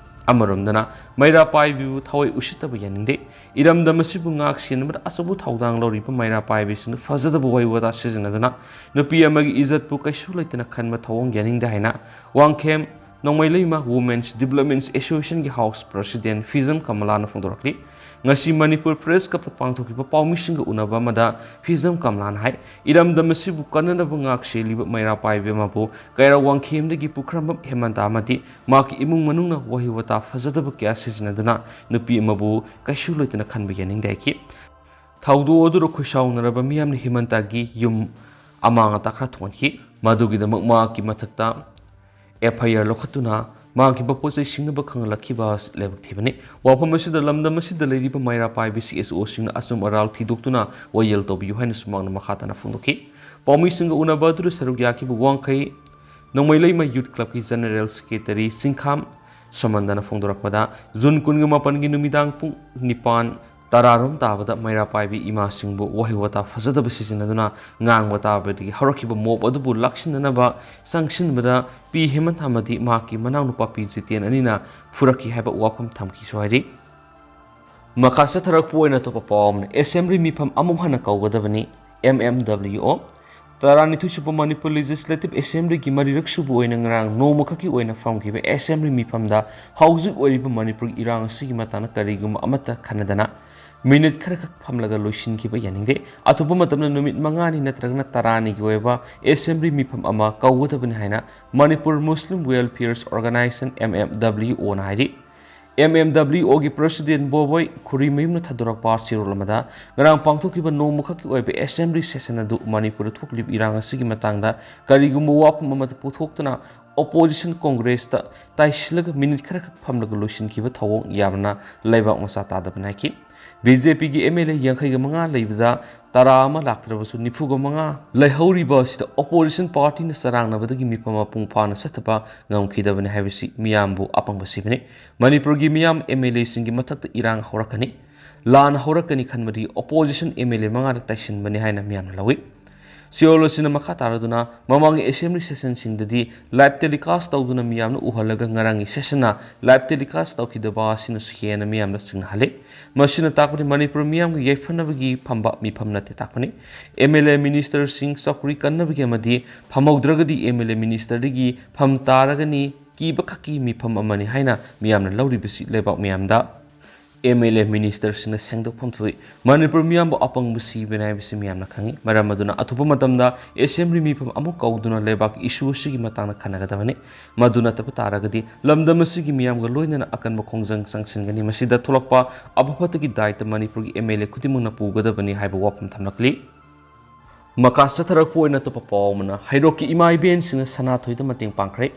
ꯑꯃꯔꯣꯝꯗꯅ ꯃꯩꯔꯥ ꯄꯥꯏꯕꯤꯕꯨ ꯊꯋꯥꯏ ꯎꯁꯤꯠꯇꯕ ꯌꯥꯅꯤꯡꯗꯦ꯫ ꯏꯔꯝꯗꯝ ꯑꯁꯤꯕꯨ ꯉꯥꯛ ꯁꯦꯟꯅꯕꯗ ꯑꯆꯧꯕ ꯊꯧꯗꯥꯡ ꯂꯧꯔꯤꯕ ꯃꯩꯔꯥ ꯄꯥꯏꯕꯤꯁꯤꯡꯗ ꯐꯖꯗꯕ ꯋꯥꯍꯩ ꯋꯥꯇꯥ ꯁꯤꯖꯤꯟꯅꯗꯨꯅ ꯅꯨꯄꯤ ꯑꯃꯒꯤ ꯏꯖꯠꯄꯨ ꯀꯩꯁꯨ ꯂꯩꯇꯅ ꯈꯟꯕ ꯊꯧꯑꯣꯡ ꯌꯥꯅꯤꯡꯗꯦ ꯍꯥꯏꯅ ꯋꯥꯡꯈꯦꯝ ꯅꯣꯡꯃꯩꯂꯩꯃ Women's Development Association ꯒꯤ House President ꯐꯤꯖꯝ ꯀꯃꯂꯥꯅ ꯐꯣꯡꯗꯣꯔꯛꯂꯤ꯫ ꯉꯁꯤ ꯃꯅꯤꯄꯨꯔ Press Club ꯇ ꯄꯥꯡꯊꯣꯛꯈꯤꯕ ꯄꯥꯎꯃꯤꯁꯤꯡꯒ ꯎꯅꯕ ꯑꯃꯗ ꯐꯤꯖꯝ ꯀꯃꯂꯥꯅ ꯍꯥꯏ, ꯏꯔꯝꯗꯝ ꯑꯁꯤꯕꯨ ꯀꯟꯅꯅꯕ ꯉꯥꯛ ꯁꯦꯜꯂꯤꯕ ꯃꯩꯔꯥ ꯄꯥꯏꯕꯤ ꯑꯃꯕꯨ ꯀꯩꯔꯥꯎ ꯋꯥꯡꯈꯦꯝꯗꯒꯤ ꯄꯨꯈ꯭ꯔꯝꯕꯝ ꯍꯦꯃꯟꯇ ꯑꯃꯗꯤ ꯃꯍꯥꯛꯀꯤ ꯏꯃꯨꯡ ꯃꯅꯨꯡꯅ ꯋꯥꯍꯩ ꯋꯥꯇꯥ ꯐꯖꯗꯕ ꯀꯌꯥ ꯁꯤꯖꯤꯟꯅꯗꯨꯅ ꯅꯨꯄꯤ ꯑꯃꯕꯨ ꯀꯩꯁꯨ ꯂꯩꯇꯅ ꯈꯟꯕ ꯌꯥꯅꯤꯡꯗꯦ ꯍꯥꯏꯈꯤ꯫ ꯊꯧꯗꯣꯛ ꯑꯗꯨꯗ ꯈꯣꯏꯁꯥꯎꯅꯔꯕ ꯃꯤꯌꯥꯝꯅ ꯍꯦꯃꯟꯇꯒꯤ ꯌꯨꯝ ꯑꯃꯥꯡ ꯑꯇꯥ ꯈꯔ ꯊꯣꯛꯍꯟꯈꯤ꯫ ꯃꯗꯨꯒꯤꯗꯃꯛ ꯃꯍꯥꯛꯀꯤ ꯃꯊꯛꯇ F I R ꯂꯧꯈꯠꯇꯨꯅ ꯃꯥꯡꯈꯤꯕ ꯄꯣꯠ ꯆꯩ ꯁꯤꯡꯅꯕ ꯈꯪꯍꯜꯂꯛꯈꯤꯕ ꯂꯥꯏꯕꯛ ꯊꯤꯕꯅꯤ꯫ ꯋꯥꯐꯝ ꯑꯁꯤꯗ ꯂꯝꯗꯝ ꯑꯁꯤꯗ ꯂꯩꯔꯤꯕ ꯃꯩꯔꯥ ꯄꯥꯏꯕꯤ C S O ꯁꯤꯡꯅ ꯑꯆꯨꯝ ꯑꯔꯥꯜ ꯊꯤꯗꯣꯛꯇꯨꯅ ꯋꯥꯌꯦꯜ ꯇꯧꯕꯤꯌꯨ ꯍꯥꯏꯅꯁꯨ ꯃꯍꯥꯛꯅ ꯃꯈꯥ ꯇꯥꯅ ꯐꯣꯡꯗꯣꯛꯈꯤ꯫ ꯄꯥꯎꯃꯤꯁꯤꯡꯒ ꯎꯅꯕ ꯑꯗꯨꯗ ꯁꯔꯨꯛ ꯌꯥꯈꯤꯕ ꯋꯥꯡꯈꯩ ꯅꯣꯡꯃꯩꯂꯩꯃ Youth Club ꯀꯤ General Secretary ꯆꯤꯡꯈꯥꯝ ꯁꯃꯟꯗꯅ ꯐꯣꯡꯗꯣꯔꯛꯄꯗ, ꯖꯨꯟ ꯀꯨꯟꯒ ꯃꯥꯄꯟꯒꯤ ꯅꯨꯃꯤꯗꯥꯡ ꯄꯨꯡ ꯅꯤꯄꯥꯟ ꯇꯔꯥꯔꯣꯝ ꯇꯥꯕꯗ ꯃꯩꯔꯥ ꯄꯥꯏꯕꯤ ꯏꯃꯥꯁꯤꯡꯕꯨ ꯋꯥꯍꯩ ꯋꯥꯇꯥ ꯐꯖꯗꯕ ꯁꯤꯖꯤꯟꯅꯗꯨꯅ ꯉꯥꯡꯕ ꯇꯥꯕꯗꯒꯤ ꯍꯧꯔꯛꯈꯤꯕ mob ꯑꯗꯨꯕꯨ ꯂꯥꯛꯁꯤꯟꯅꯅꯕ ꯆꯪꯁꯤꯟꯕꯗ ꯄꯤ ꯍꯦꯃꯟꯇ ꯑꯃꯗꯤ ꯃꯍꯥꯛꯀꯤ ꯃꯅꯥꯎꯅꯨꯄꯥ ꯄꯤ ꯖꯤꯇꯦꯟ ꯑꯅꯤꯅ ꯐꯨꯔꯛꯈꯤ ꯍꯥꯏꯕ ꯋꯥꯐꯝ ꯊꯝꯈꯤꯁꯨ ꯍꯥꯏꯔꯤ꯫ ꯃꯈꯥ ꯆꯠꯊꯔꯛꯄ ꯑꯣꯏꯅ ꯑꯇꯣꯞꯄ ꯄꯥꯎ ꯑꯃꯅ, Assembly ꯃꯤꯐꯝ ꯑꯃꯨꯛ ꯍꯟꯅ ꯀꯧꯒꯗꯕꯅꯤ, M M W O꯫ ꯇꯔꯥꯅꯤꯊꯣꯏ ꯁꯨꯕ ꯃꯅꯤꯄꯨꯔ Legislative Assembly ꯒꯤ ꯃꯔꯤꯔꯛ ꯁꯨꯕ ꯑꯣꯏꯅ ꯉꯔꯥꯡ ꯅꯣꯡꯃꯈꯛꯀꯤ ꯑꯣꯏꯅ ꯐꯝꯈꯤꯕ Assembly ꯃꯤꯐꯝꯗ ꯍꯧꯖꯤꯛ ꯑꯣꯏꯔꯤꯕ ꯃꯅꯤꯄꯨꯔꯒꯤ ꯏꯔꯥꯡ ꯑꯁꯤꯒꯤ ꯃꯇꯥꯡꯗ ꯀꯔꯤꯒꯨꯝꯕ ꯑꯃꯠꯇ ꯈꯟꯅꯗꯅ minute ꯈꯔꯈꯛ ꯐꯝꯂꯒ ꯂꯣꯏꯁꯤꯟꯈꯤꯕ ꯌꯥꯅꯤꯡꯗꯦ꯫ ꯑꯇꯣꯞꯄ ꯃꯇꯝꯗ ꯅꯨꯃꯤꯠ ꯃꯉꯥꯅꯤ ꯅꯠꯇ꯭ꯔꯒꯅ ꯇꯔꯥꯅꯤꯒꯤ ꯑꯣꯏꯕ Assembly ꯃꯤꯐꯝ ꯑꯃ ꯀꯧꯒꯗꯕꯅꯤ ꯍꯥꯏꯅ Manipur Muslim Welfare Organisation, M M W O ꯅ ꯍꯥꯏꯔꯤ꯫ M M W O ꯒꯤ President ꯕꯣꯕꯣꯏ ꯈꯨꯔꯤꯃꯌꯨꯝꯅ ꯊꯥꯗꯣꯔꯛꯄ ꯆꯦꯔꯣꯜ ꯑꯃꯗ, ꯉꯔꯥꯡ ꯄꯥꯡꯊꯣꯛꯈꯤꯕ ꯅꯣꯡꯃꯈꯛꯀꯤ ꯑꯣꯏꯕ Assembly session ꯑꯗꯨ ꯃꯅꯤꯄꯨꯔꯗ ꯊꯣꯛꯂꯤꯕ ꯏꯔꯥꯡ ꯑꯁꯤꯒꯤ ꯃꯇꯥꯡꯗ ꯀꯔꯤꯒꯨꯝꯕ ꯋꯥꯐꯝ ꯑꯃꯠꯇ ꯄꯨꯊꯣꯛꯇꯨꯅ Opposition Congressꯇ ꯇꯥꯏꯁꯤꯜꯂꯒ ꯃꯤꯅꯤꯠ ꯈꯔꯈꯛ ꯐꯝꯂꯒ ꯂꯣꯏꯁꯤꯟꯈꯤꯕ ꯊꯧꯑꯣꯡ ꯌꯥꯝꯅ ꯂꯩꯕꯥꯛ ꯃꯆꯥ ꯇꯥꯗꯕ ꯅꯥꯏꯈꯤ꯫ ꯕꯤ ꯖꯦ ꯄꯤꯒꯤ ꯑꯦꯝ ꯑꯦꯜ ꯑꯦ ꯌꯥꯡꯈꯩꯒ ꯃꯉꯥ ꯂꯩꯕꯗ ꯇꯔꯥ ꯑꯃ ꯂꯥꯛꯇ꯭ꯔꯕꯁꯨ ꯅꯤꯐꯨꯒ ꯃꯉꯥ ꯂꯩꯍꯧꯔꯤꯕ ꯑꯁꯤꯗ opposition partyꯅ ꯆꯔꯥꯡꯅꯕꯗꯒꯤ ꯃꯤꯐꯝ ꯃꯄꯨꯡ ꯐꯥꯅ ꯆꯠꯊꯕ ꯉꯝꯈꯤꯗꯕꯅꯤ ꯍꯥꯏꯕꯁꯤ ꯃꯤꯌꯥꯝꯕꯨ ꯑꯄꯪꯕ ꯁꯤꯕꯅꯤ꯫ ꯃꯅꯤꯄꯨꯔꯒꯤ ꯃꯤꯌꯥꯝ ꯑꯦꯝ ꯑꯦꯜ ꯑꯦꯁꯤꯡꯒꯤ ꯃꯊꯛꯇ ꯏꯔꯥꯡ ꯍꯧꯔꯛꯀꯅꯤ, ꯂꯥꯟ ꯍꯧꯔꯛꯀꯅꯤ ꯈꯟꯕꯗꯤ opposition ꯑꯦꯝ ꯑꯦꯜ ꯑꯦ ꯃꯉꯥꯗ ꯇꯥꯏꯁꯤꯟꯕꯅꯤ ꯍꯥꯏꯅ ꯃꯤꯌꯥꯝꯅ ꯂꯧꯏ꯫ ꯁꯤꯑꯣꯜ ꯑꯁꯤꯅ ꯃꯈꯥ ꯇꯥꯔꯗꯨꯅ ꯃꯃꯥꯡꯒꯤ assembly sessionꯁꯤꯡꯗꯗꯤ live telecast ꯇꯧꯗꯨꯅ ꯃꯤꯌꯥꯝꯅ ꯎꯍꯜꯂꯒ ꯉꯔꯥꯡꯒꯤ sessionꯅ live telecast ꯇꯧꯈꯤꯗꯕ ꯑꯁꯤꯅꯁꯨ ꯍꯦꯟꯅ ꯃꯤꯌꯥꯝꯗ ꯆꯤꯡꯅꯍꯜꯂꯤ꯫ ꯃꯁꯤꯅ ꯇꯥꯛꯄꯗꯤ ꯃꯅꯤꯄꯨꯔ ꯃꯤꯌꯥꯝꯒꯤ ꯌꯥꯏꯐꯅꯕꯒꯤ ꯐꯝꯕ ꯃꯤꯐꯝ ꯅꯠꯇꯦ ꯇꯥꯛꯄꯅꯤ꯫ ꯑꯦꯝ ꯑꯦꯜ ꯑꯦ ꯃꯤꯅꯤꯁꯇꯔꯁꯤꯡ ꯆꯧꯀ꯭ꯔꯤ ꯀꯟꯅꯕꯒꯤ ꯑꯃꯗꯤ ꯐꯝꯍꯧꯗ꯭ꯔꯒꯗꯤ ꯑꯦꯝ ꯑꯦꯜ ꯑꯦ ꯃꯤꯅꯤꯁꯇꯔꯗꯒꯤ ꯐꯝ ꯇꯥꯔꯒꯅꯤ ꯀꯤꯕ ꯈꯛꯀꯤ ꯃꯤꯐꯝ ꯑꯃꯅꯤ ꯍꯥꯏꯅ ꯃꯤꯌꯥꯝꯅ ꯂꯧꯔꯤꯕꯁꯤ ꯂꯩꯕꯥꯛ ꯃꯤꯌꯥꯝꯗ ꯑꯦꯝ ꯑꯦꯜ ꯑꯦ ꯃꯤꯅꯤꯁꯇꯔꯁꯤꯡꯅ ꯁꯦꯡꯗꯣꯛꯐꯝ ꯊꯣꯛꯏ꯫ ꯃꯅꯤꯄꯨꯔ ꯃꯤꯌꯥꯝꯕꯨ ꯑꯄꯪꯕ ꯁꯤꯕꯅꯤ ꯍꯥꯏꯕꯁꯤ ꯃꯤꯌꯥꯝꯅ ꯈꯪꯏ꯫ ꯃꯔꯝ ꯑꯗꯨꯅ ꯑꯊꯨꯕ ꯃꯇꯝꯗ assembly ꯃꯤꯐꯝ ꯑꯃꯨꯛ ꯀꯧꯗꯨꯅ ꯂꯩꯕꯥꯛꯀꯤ issue ꯑꯁꯤꯒꯤ ꯃꯇꯥꯡꯗ ꯈꯟꯅꯒꯗꯕꯅꯤ꯫ ꯃꯗꯨ ꯅꯠꯇꯕ ꯇꯥꯔꯒꯗꯤ ꯂꯝꯗꯝ ꯑꯁꯤꯒꯤ ꯃꯤꯌꯥꯝꯒ ꯂꯣꯏꯅꯅ ꯑꯀꯟꯕ ꯈꯣꯡꯖꯪ ꯆꯪꯁꯤꯟꯒꯅꯤ꯫ ꯃꯁꯤꯗ ꯊꯣꯛꯂꯛꯄ ꯑꯐ ꯐꯠꯇꯒꯤ ꯗꯥꯏꯇ ꯃꯅꯤꯄꯨꯔꯒꯤ ꯑꯦꯝ ꯑꯦꯜ ꯑꯦ ꯈꯨꯗꯤꯡꯃꯛꯅ ꯄꯨꯒꯗꯕꯅꯤ ꯍꯥꯏꯕ ꯋꯥꯐꯝ ꯊꯝꯂꯛꯂꯤ꯫ ꯃꯈꯥ ꯆꯠꯊꯔꯛꯄ ꯑꯣꯏꯅ ꯑꯇꯣꯞꯄ ꯄꯥꯎ ꯑꯃꯅ, ꯍꯩꯔꯣꯛꯀꯤ ꯏꯃꯥ ꯏꯕꯦꯟꯁꯤꯡꯅ ꯁꯅꯥꯊꯣꯏꯗ ꯃꯇꯦꯡ ꯄꯥꯡꯈ꯭ꯔꯦ꯫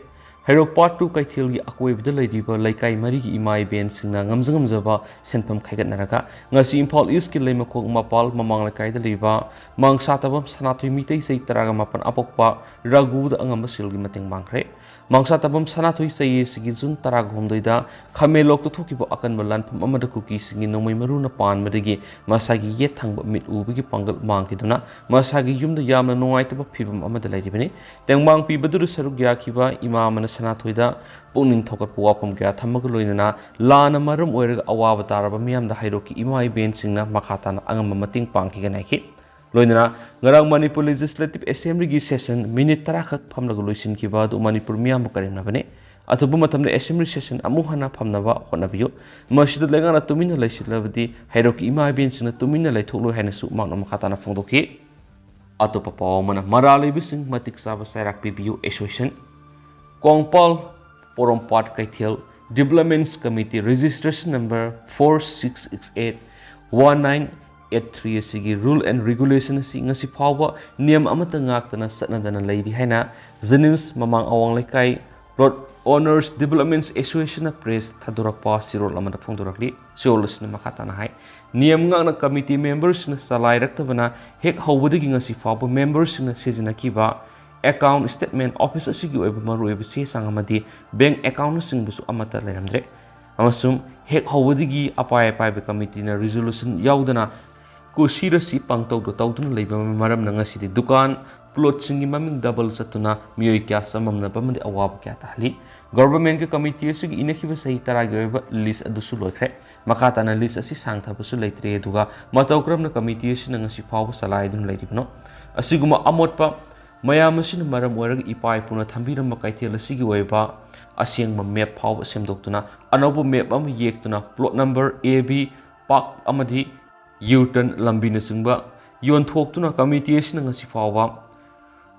ꯍꯩꯔꯣꯛ part two ꯀꯩꯊꯦꯜꯒꯤ ꯑꯀꯣꯏꯕꯗ ꯂꯩꯔꯤꯕ ꯂꯩꯀꯥꯏ ꯃꯔꯤꯒꯤ ꯏꯃꯥ ꯏꯕꯦꯟꯁꯤꯡꯅ ꯉꯝꯖ ꯉꯝꯖꯕ ꯁꯦꯟꯐꯝ ꯈꯥꯏꯒꯠꯅꯔꯒ ꯉꯁꯤ ꯏꯝꯐꯥꯜ Eastꯀꯤ ꯂꯩꯃꯈꯣꯡ ꯃꯄꯥꯜ ꯃꯃꯥꯡ ꯂꯩꯀꯥꯏꯗ ꯂꯩꯕ ꯃꯥꯡꯁꯥꯇꯕꯝ ꯁꯅꯥꯊꯣꯏ ꯃꯤꯇꯩ ꯆꯍꯤ ꯇꯔꯥꯒ ꯃꯥꯄꯟ ꯑꯄꯣꯛꯄ ꯔꯘꯨꯗ ꯑꯉꯝꯕ ꯁꯦꯜꯒꯤ ꯃꯇꯦꯡ ꯄꯥꯡꯈ꯭ꯔꯦ꯫ ꯃꯥꯡꯁꯥꯇꯕꯝ ꯁꯅꯥꯊꯣꯏ ꯆꯍꯤ ꯑꯁꯤꯒꯤ ꯖꯨꯟ ꯇꯔꯥꯒ ꯍꯨꯝꯗꯣꯏꯗ ꯈꯥꯃꯦꯟꯂꯣꯛꯇ ꯊꯣꯛꯈꯤꯕ ꯑꯀꯟꯕ ꯂꯥꯟꯐꯝ ꯑꯃꯗ ꯀꯨꯀꯤꯁꯤꯡꯒꯤ ꯅꯣꯡꯃꯩ ꯃꯔꯨꯅ ꯄꯥꯟꯕꯗꯒꯤ ꯃꯁꯥꯒꯤ ꯌꯦꯠ ꯊꯪꯕ ꯃꯤꯠ ꯎꯕꯒꯤ ꯄꯥꯡꯒꯜ ꯃꯥꯡꯈꯤꯗꯨꯅ ꯃꯁꯥꯒꯤ ꯌꯨꯝꯗ ꯌꯥꯝꯅ ꯅꯨꯡꯉꯥꯏꯇꯕ ꯐꯤꯚꯝ ꯑꯃꯗ ꯂꯩꯔꯤꯕꯅꯤ꯫ ꯇꯦꯡꯕꯥꯡ ꯄꯤꯕꯗꯨꯗ ꯁꯔꯨꯛ ꯌꯥꯈꯤꯕ ꯏꯃꯥ ꯑꯃꯅ ꯁꯅꯥꯊꯣꯏꯗ ꯄꯨꯛꯅꯤꯡ ꯊꯧꯒꯠꯄ ꯋꯥꯐꯝ ꯀꯌꯥ ꯊꯝꯕꯒ ꯂꯣꯏꯅꯅ ꯂꯥꯟꯅ ꯃꯔꯝ ꯑꯣꯏꯔꯒ ꯑꯋꯥꯕ ꯇꯥꯔꯕ ꯃꯤꯌꯥꯝꯗ ꯍꯩꯔꯣꯛꯀꯤ ꯏꯃꯥ ꯏꯕꯦꯟꯁꯤꯡꯅ ꯃꯈꯥ ꯇꯥꯅ ꯑꯉꯝꯕ ꯃꯇꯦꯡ ꯄꯥꯡꯈꯤꯒꯅꯤ ꯍꯥꯏꯈꯤ꯫ ꯂꯣꯏꯅꯅ ꯉꯔꯥꯡ ꯃꯅꯤꯄꯨꯔ Legislative Assemblyꯒꯤ session ꯃꯤꯅꯤꯠ ꯇꯔꯥꯈꯛ ꯐꯝꯂꯒ ꯂꯣꯏꯁꯤꯟꯈꯤꯕ ꯑꯗꯨ ꯃꯅꯤꯄꯨꯔ ꯃꯤꯌꯥꯝꯕꯨ ꯀꯔꯦꯝꯅꯕꯅꯤ꯫ ꯑꯊꯨꯕ ꯃꯇꯝꯗ assembly session ꯑꯃꯨꯛ ꯍꯟꯅ ꯐꯝꯅꯕ ꯍꯣꯠꯅꯕꯤꯌꯨ꯫ ꯃꯁꯤꯗ ꯂꯩꯉꯥꯛꯅ ꯇꯨꯃꯤꯟꯅ ꯂꯩꯁꯤꯜꯂꯕꯗꯤ ꯍꯩꯔꯣꯛꯀꯤ ꯏꯃꯥ ꯏꯕꯦꯟꯁꯤꯡꯅ ꯇꯨꯃꯤꯟꯅ ꯂꯩꯊꯣꯛꯂꯣꯏ ꯍꯥꯏꯅꯁꯨ ꯃꯍꯥꯛꯅ ꯃꯈꯥ ꯇꯥꯅ ꯐꯣꯡꯗꯣꯛꯈꯤ꯫ ꯑꯇꯣꯞꯄ ꯄꯥꯎ ꯑꯃꯅ, ꯃꯔꯥ ꯂꯩꯕꯁꯤꯡ ꯃꯇꯤꯛ ꯆꯥꯕ ꯆꯩꯔꯥꯛ ꯄꯤꯕꯤꯌꯨ association꯫ ꯀꯣꯡꯄꯥꯜ ꯄꯣꯔꯣꯝꯄꯥꯠ ꯀꯩꯊꯦꯜ Developments Committee registration number four six six eight one nine eight three ꯑꯁꯤꯒꯤ rule and regulation ꯑꯁꯤ ꯉꯁꯤ ꯐꯥꯎꯕ ꯅꯤꯌꯝ ꯑꯃꯠꯇ ꯉꯥꯛꯇꯅ ꯆꯠꯅꯗꯅ ꯂꯩꯔꯤ ꯍꯥꯏꯅ ꯖꯦꯅꯤꯝꯁ ꯃꯃꯥꯡ ꯑꯋꯥꯡ ꯂꯩꯀꯥꯏ Plot Owners Development Associationꯅ press ꯊꯥꯗꯣꯔꯛꯄ ꯆꯦꯔꯣꯜ ꯑꯃꯗ ꯐꯣꯡꯗꯣꯔꯛꯂꯤ꯫ ꯆꯦꯔꯣꯜ ꯑꯁꯤꯅ ꯃꯈꯥ ꯇꯥꯅ ꯍꯥꯏ, ꯅꯤꯌꯝ ꯉꯥꯛꯅ committee memberꯁꯤꯡꯅ ꯆꯂꯥꯏꯔꯛꯇꯕꯅ ꯍꯦꯛ ꯍꯧꯕꯗꯒꯤ ꯉꯁꯤ ꯐꯥꯎꯕ memberꯁꯤꯡꯅ ꯁꯤꯖꯤꯟꯅꯈꯤꯕ account statement, office ꯑꯁꯤꯒꯤ ꯑꯣꯏꯕ ꯃꯔꯨꯑꯣꯏꯕ ꯆꯦ ꯆꯥꯡ ꯑꯃꯗꯤ bank accountꯅꯆꯤꯡꯕꯁꯨ ꯑꯃꯠꯇ ꯂꯩꯔꯝꯗ꯭ꯔꯦ꯫ ꯑꯃꯁꯨꯡ ꯍꯦꯛ ꯍꯧꯕꯗꯒꯤ ꯑꯄꯥꯏ ꯑꯄꯥꯏꯕ committeeꯅ resolution ꯌꯥꯎꯗꯅ ꯀꯨꯁꯤꯔꯁꯤ ꯄꯥꯡꯇꯧꯗ ꯇꯧꯗꯨꯅ ꯂꯩꯕ ꯃꯔꯝꯅ ꯉꯁꯤꯗꯤ ꯗꯨꯀꯥꯟ, plotꯁꯤꯡꯒꯤ ꯃꯃꯤꯡ double ꯆꯠꯇꯨꯅ ꯃꯤꯑꯣꯏ ꯀꯌꯥ ꯆꯃꯝꯅꯕ ꯑꯃꯗꯤ ꯑꯋꯥꯕ ꯀꯌꯥ ꯇꯥꯍꯜꯂꯤ꯫ Governmentꯀ committee ꯑꯁꯤꯒꯤ ꯏꯅꯈꯤꯕ ꯆꯍꯤ ꯇꯔꯥꯒꯤ ꯑꯣꯏꯕ lease ꯑꯗꯨꯁꯨ ꯂꯣꯏꯈ꯭ꯔꯦ꯫ ꯃꯈꯥ ꯇꯥꯅ lease ꯑꯁꯤ ꯁꯥꯡꯊꯕꯁꯨ ꯂꯩꯇ꯭ꯔꯦ, ꯑꯗꯨꯒ ꯃꯇꯧ ꯀꯔꯝꯅ committee ꯑꯁꯤꯅ ꯉꯁꯤ ꯐꯥꯎꯕ ꯆꯂꯥꯏꯗꯨꯅ ꯂꯩꯔꯤꯕꯅꯣ? ꯑꯁꯤꯒꯨꯝꯕ ꯑꯃꯣꯠꯄ ꯃꯌꯥꯝ ꯑꯁꯤꯅ ꯃꯔꯝ ꯑꯣꯏꯔꯒ ꯏꯄꯥ ꯏꯄꯨꯅ ꯊꯝꯕꯤꯔꯝꯕ ꯀꯩꯊꯦꯜ ꯑꯁꯤꯒꯤ ꯑꯣꯏꯕ ꯑꯁꯦꯡꯕ map ꯐꯥꯎꯕ ꯁꯦꯝꯗꯣꯛꯇꯨꯅ, ꯑꯅꯧꯕ map ꯑꯃ ꯌꯦꯛꯇꯨꯅ, plot number A B park ꯑꯃꯗꯤ U-turn ꯂꯝꯕꯤꯅꯆꯤꯡꯕ ꯌꯣꯟꯊꯣꯛꯇꯨꯅ committee ꯑꯁꯤꯅ ꯉꯁꯤ ꯐꯥꯎꯕ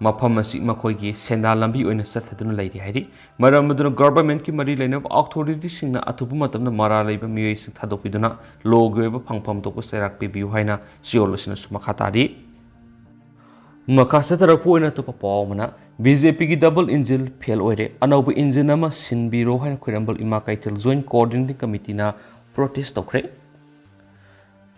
ꯃꯐꯝ ꯑꯁꯤ ꯃꯈꯣꯏꯒꯤ ꯁꯦꯟꯗꯥꯟ ꯂꯝꯕꯤ ꯑꯣꯏꯅ ꯆꯠꯊꯗꯨꯅ ꯂꯩꯔꯤ ꯍꯥꯏꯔꯤ꯫ ꯃꯔꯝ ꯑꯗꯨꯅ governmentꯀꯤ ꯃꯔꯤ ꯂꯩꯅꯕ authorityꯁꯤꯡꯅ ꯑꯊꯨꯕ ꯃꯇꯝꯗ ꯃꯔꯥꯜ ꯂꯩꯕ ꯃꯤꯑꯣꯏꯁꯤꯡ ꯊꯥꯗꯣꯛꯄꯤꯗꯨꯅ lawꯒꯤ ꯑꯣꯏꯕ ꯐꯪꯐꯝ ꯊꯣꯛꯄ ꯆꯩꯔꯥꯛ ꯄꯤꯕꯤꯌꯨ ꯍꯥꯏꯅ ꯆꯦꯔꯣꯜ ꯑꯁꯤꯅꯁꯨ ꯃꯈꯥ ꯇꯥꯔꯤ꯫ ꯃꯈꯥ ꯆꯠꯊꯔꯛꯄ ꯑꯣꯏꯅ ꯑꯇꯣꯞꯄ ꯄꯥꯎ ꯑꯃꯅ, BJPꯒꯤ double engine fail ꯑꯣꯏꯔꯦ, ꯑꯅꯧꯕ engine ꯑꯃ ꯁꯤꯟꯕꯤꯔꯣ ꯍꯥꯏꯅ ꯈ꯭ꯋꯥꯏꯔꯝꯕꯟ ꯏꯃꯥ ꯀꯩꯊꯦꯜ Joint Coordinating Committeeꯅ protest ꯇꯧꯈ꯭ꯔꯦ꯫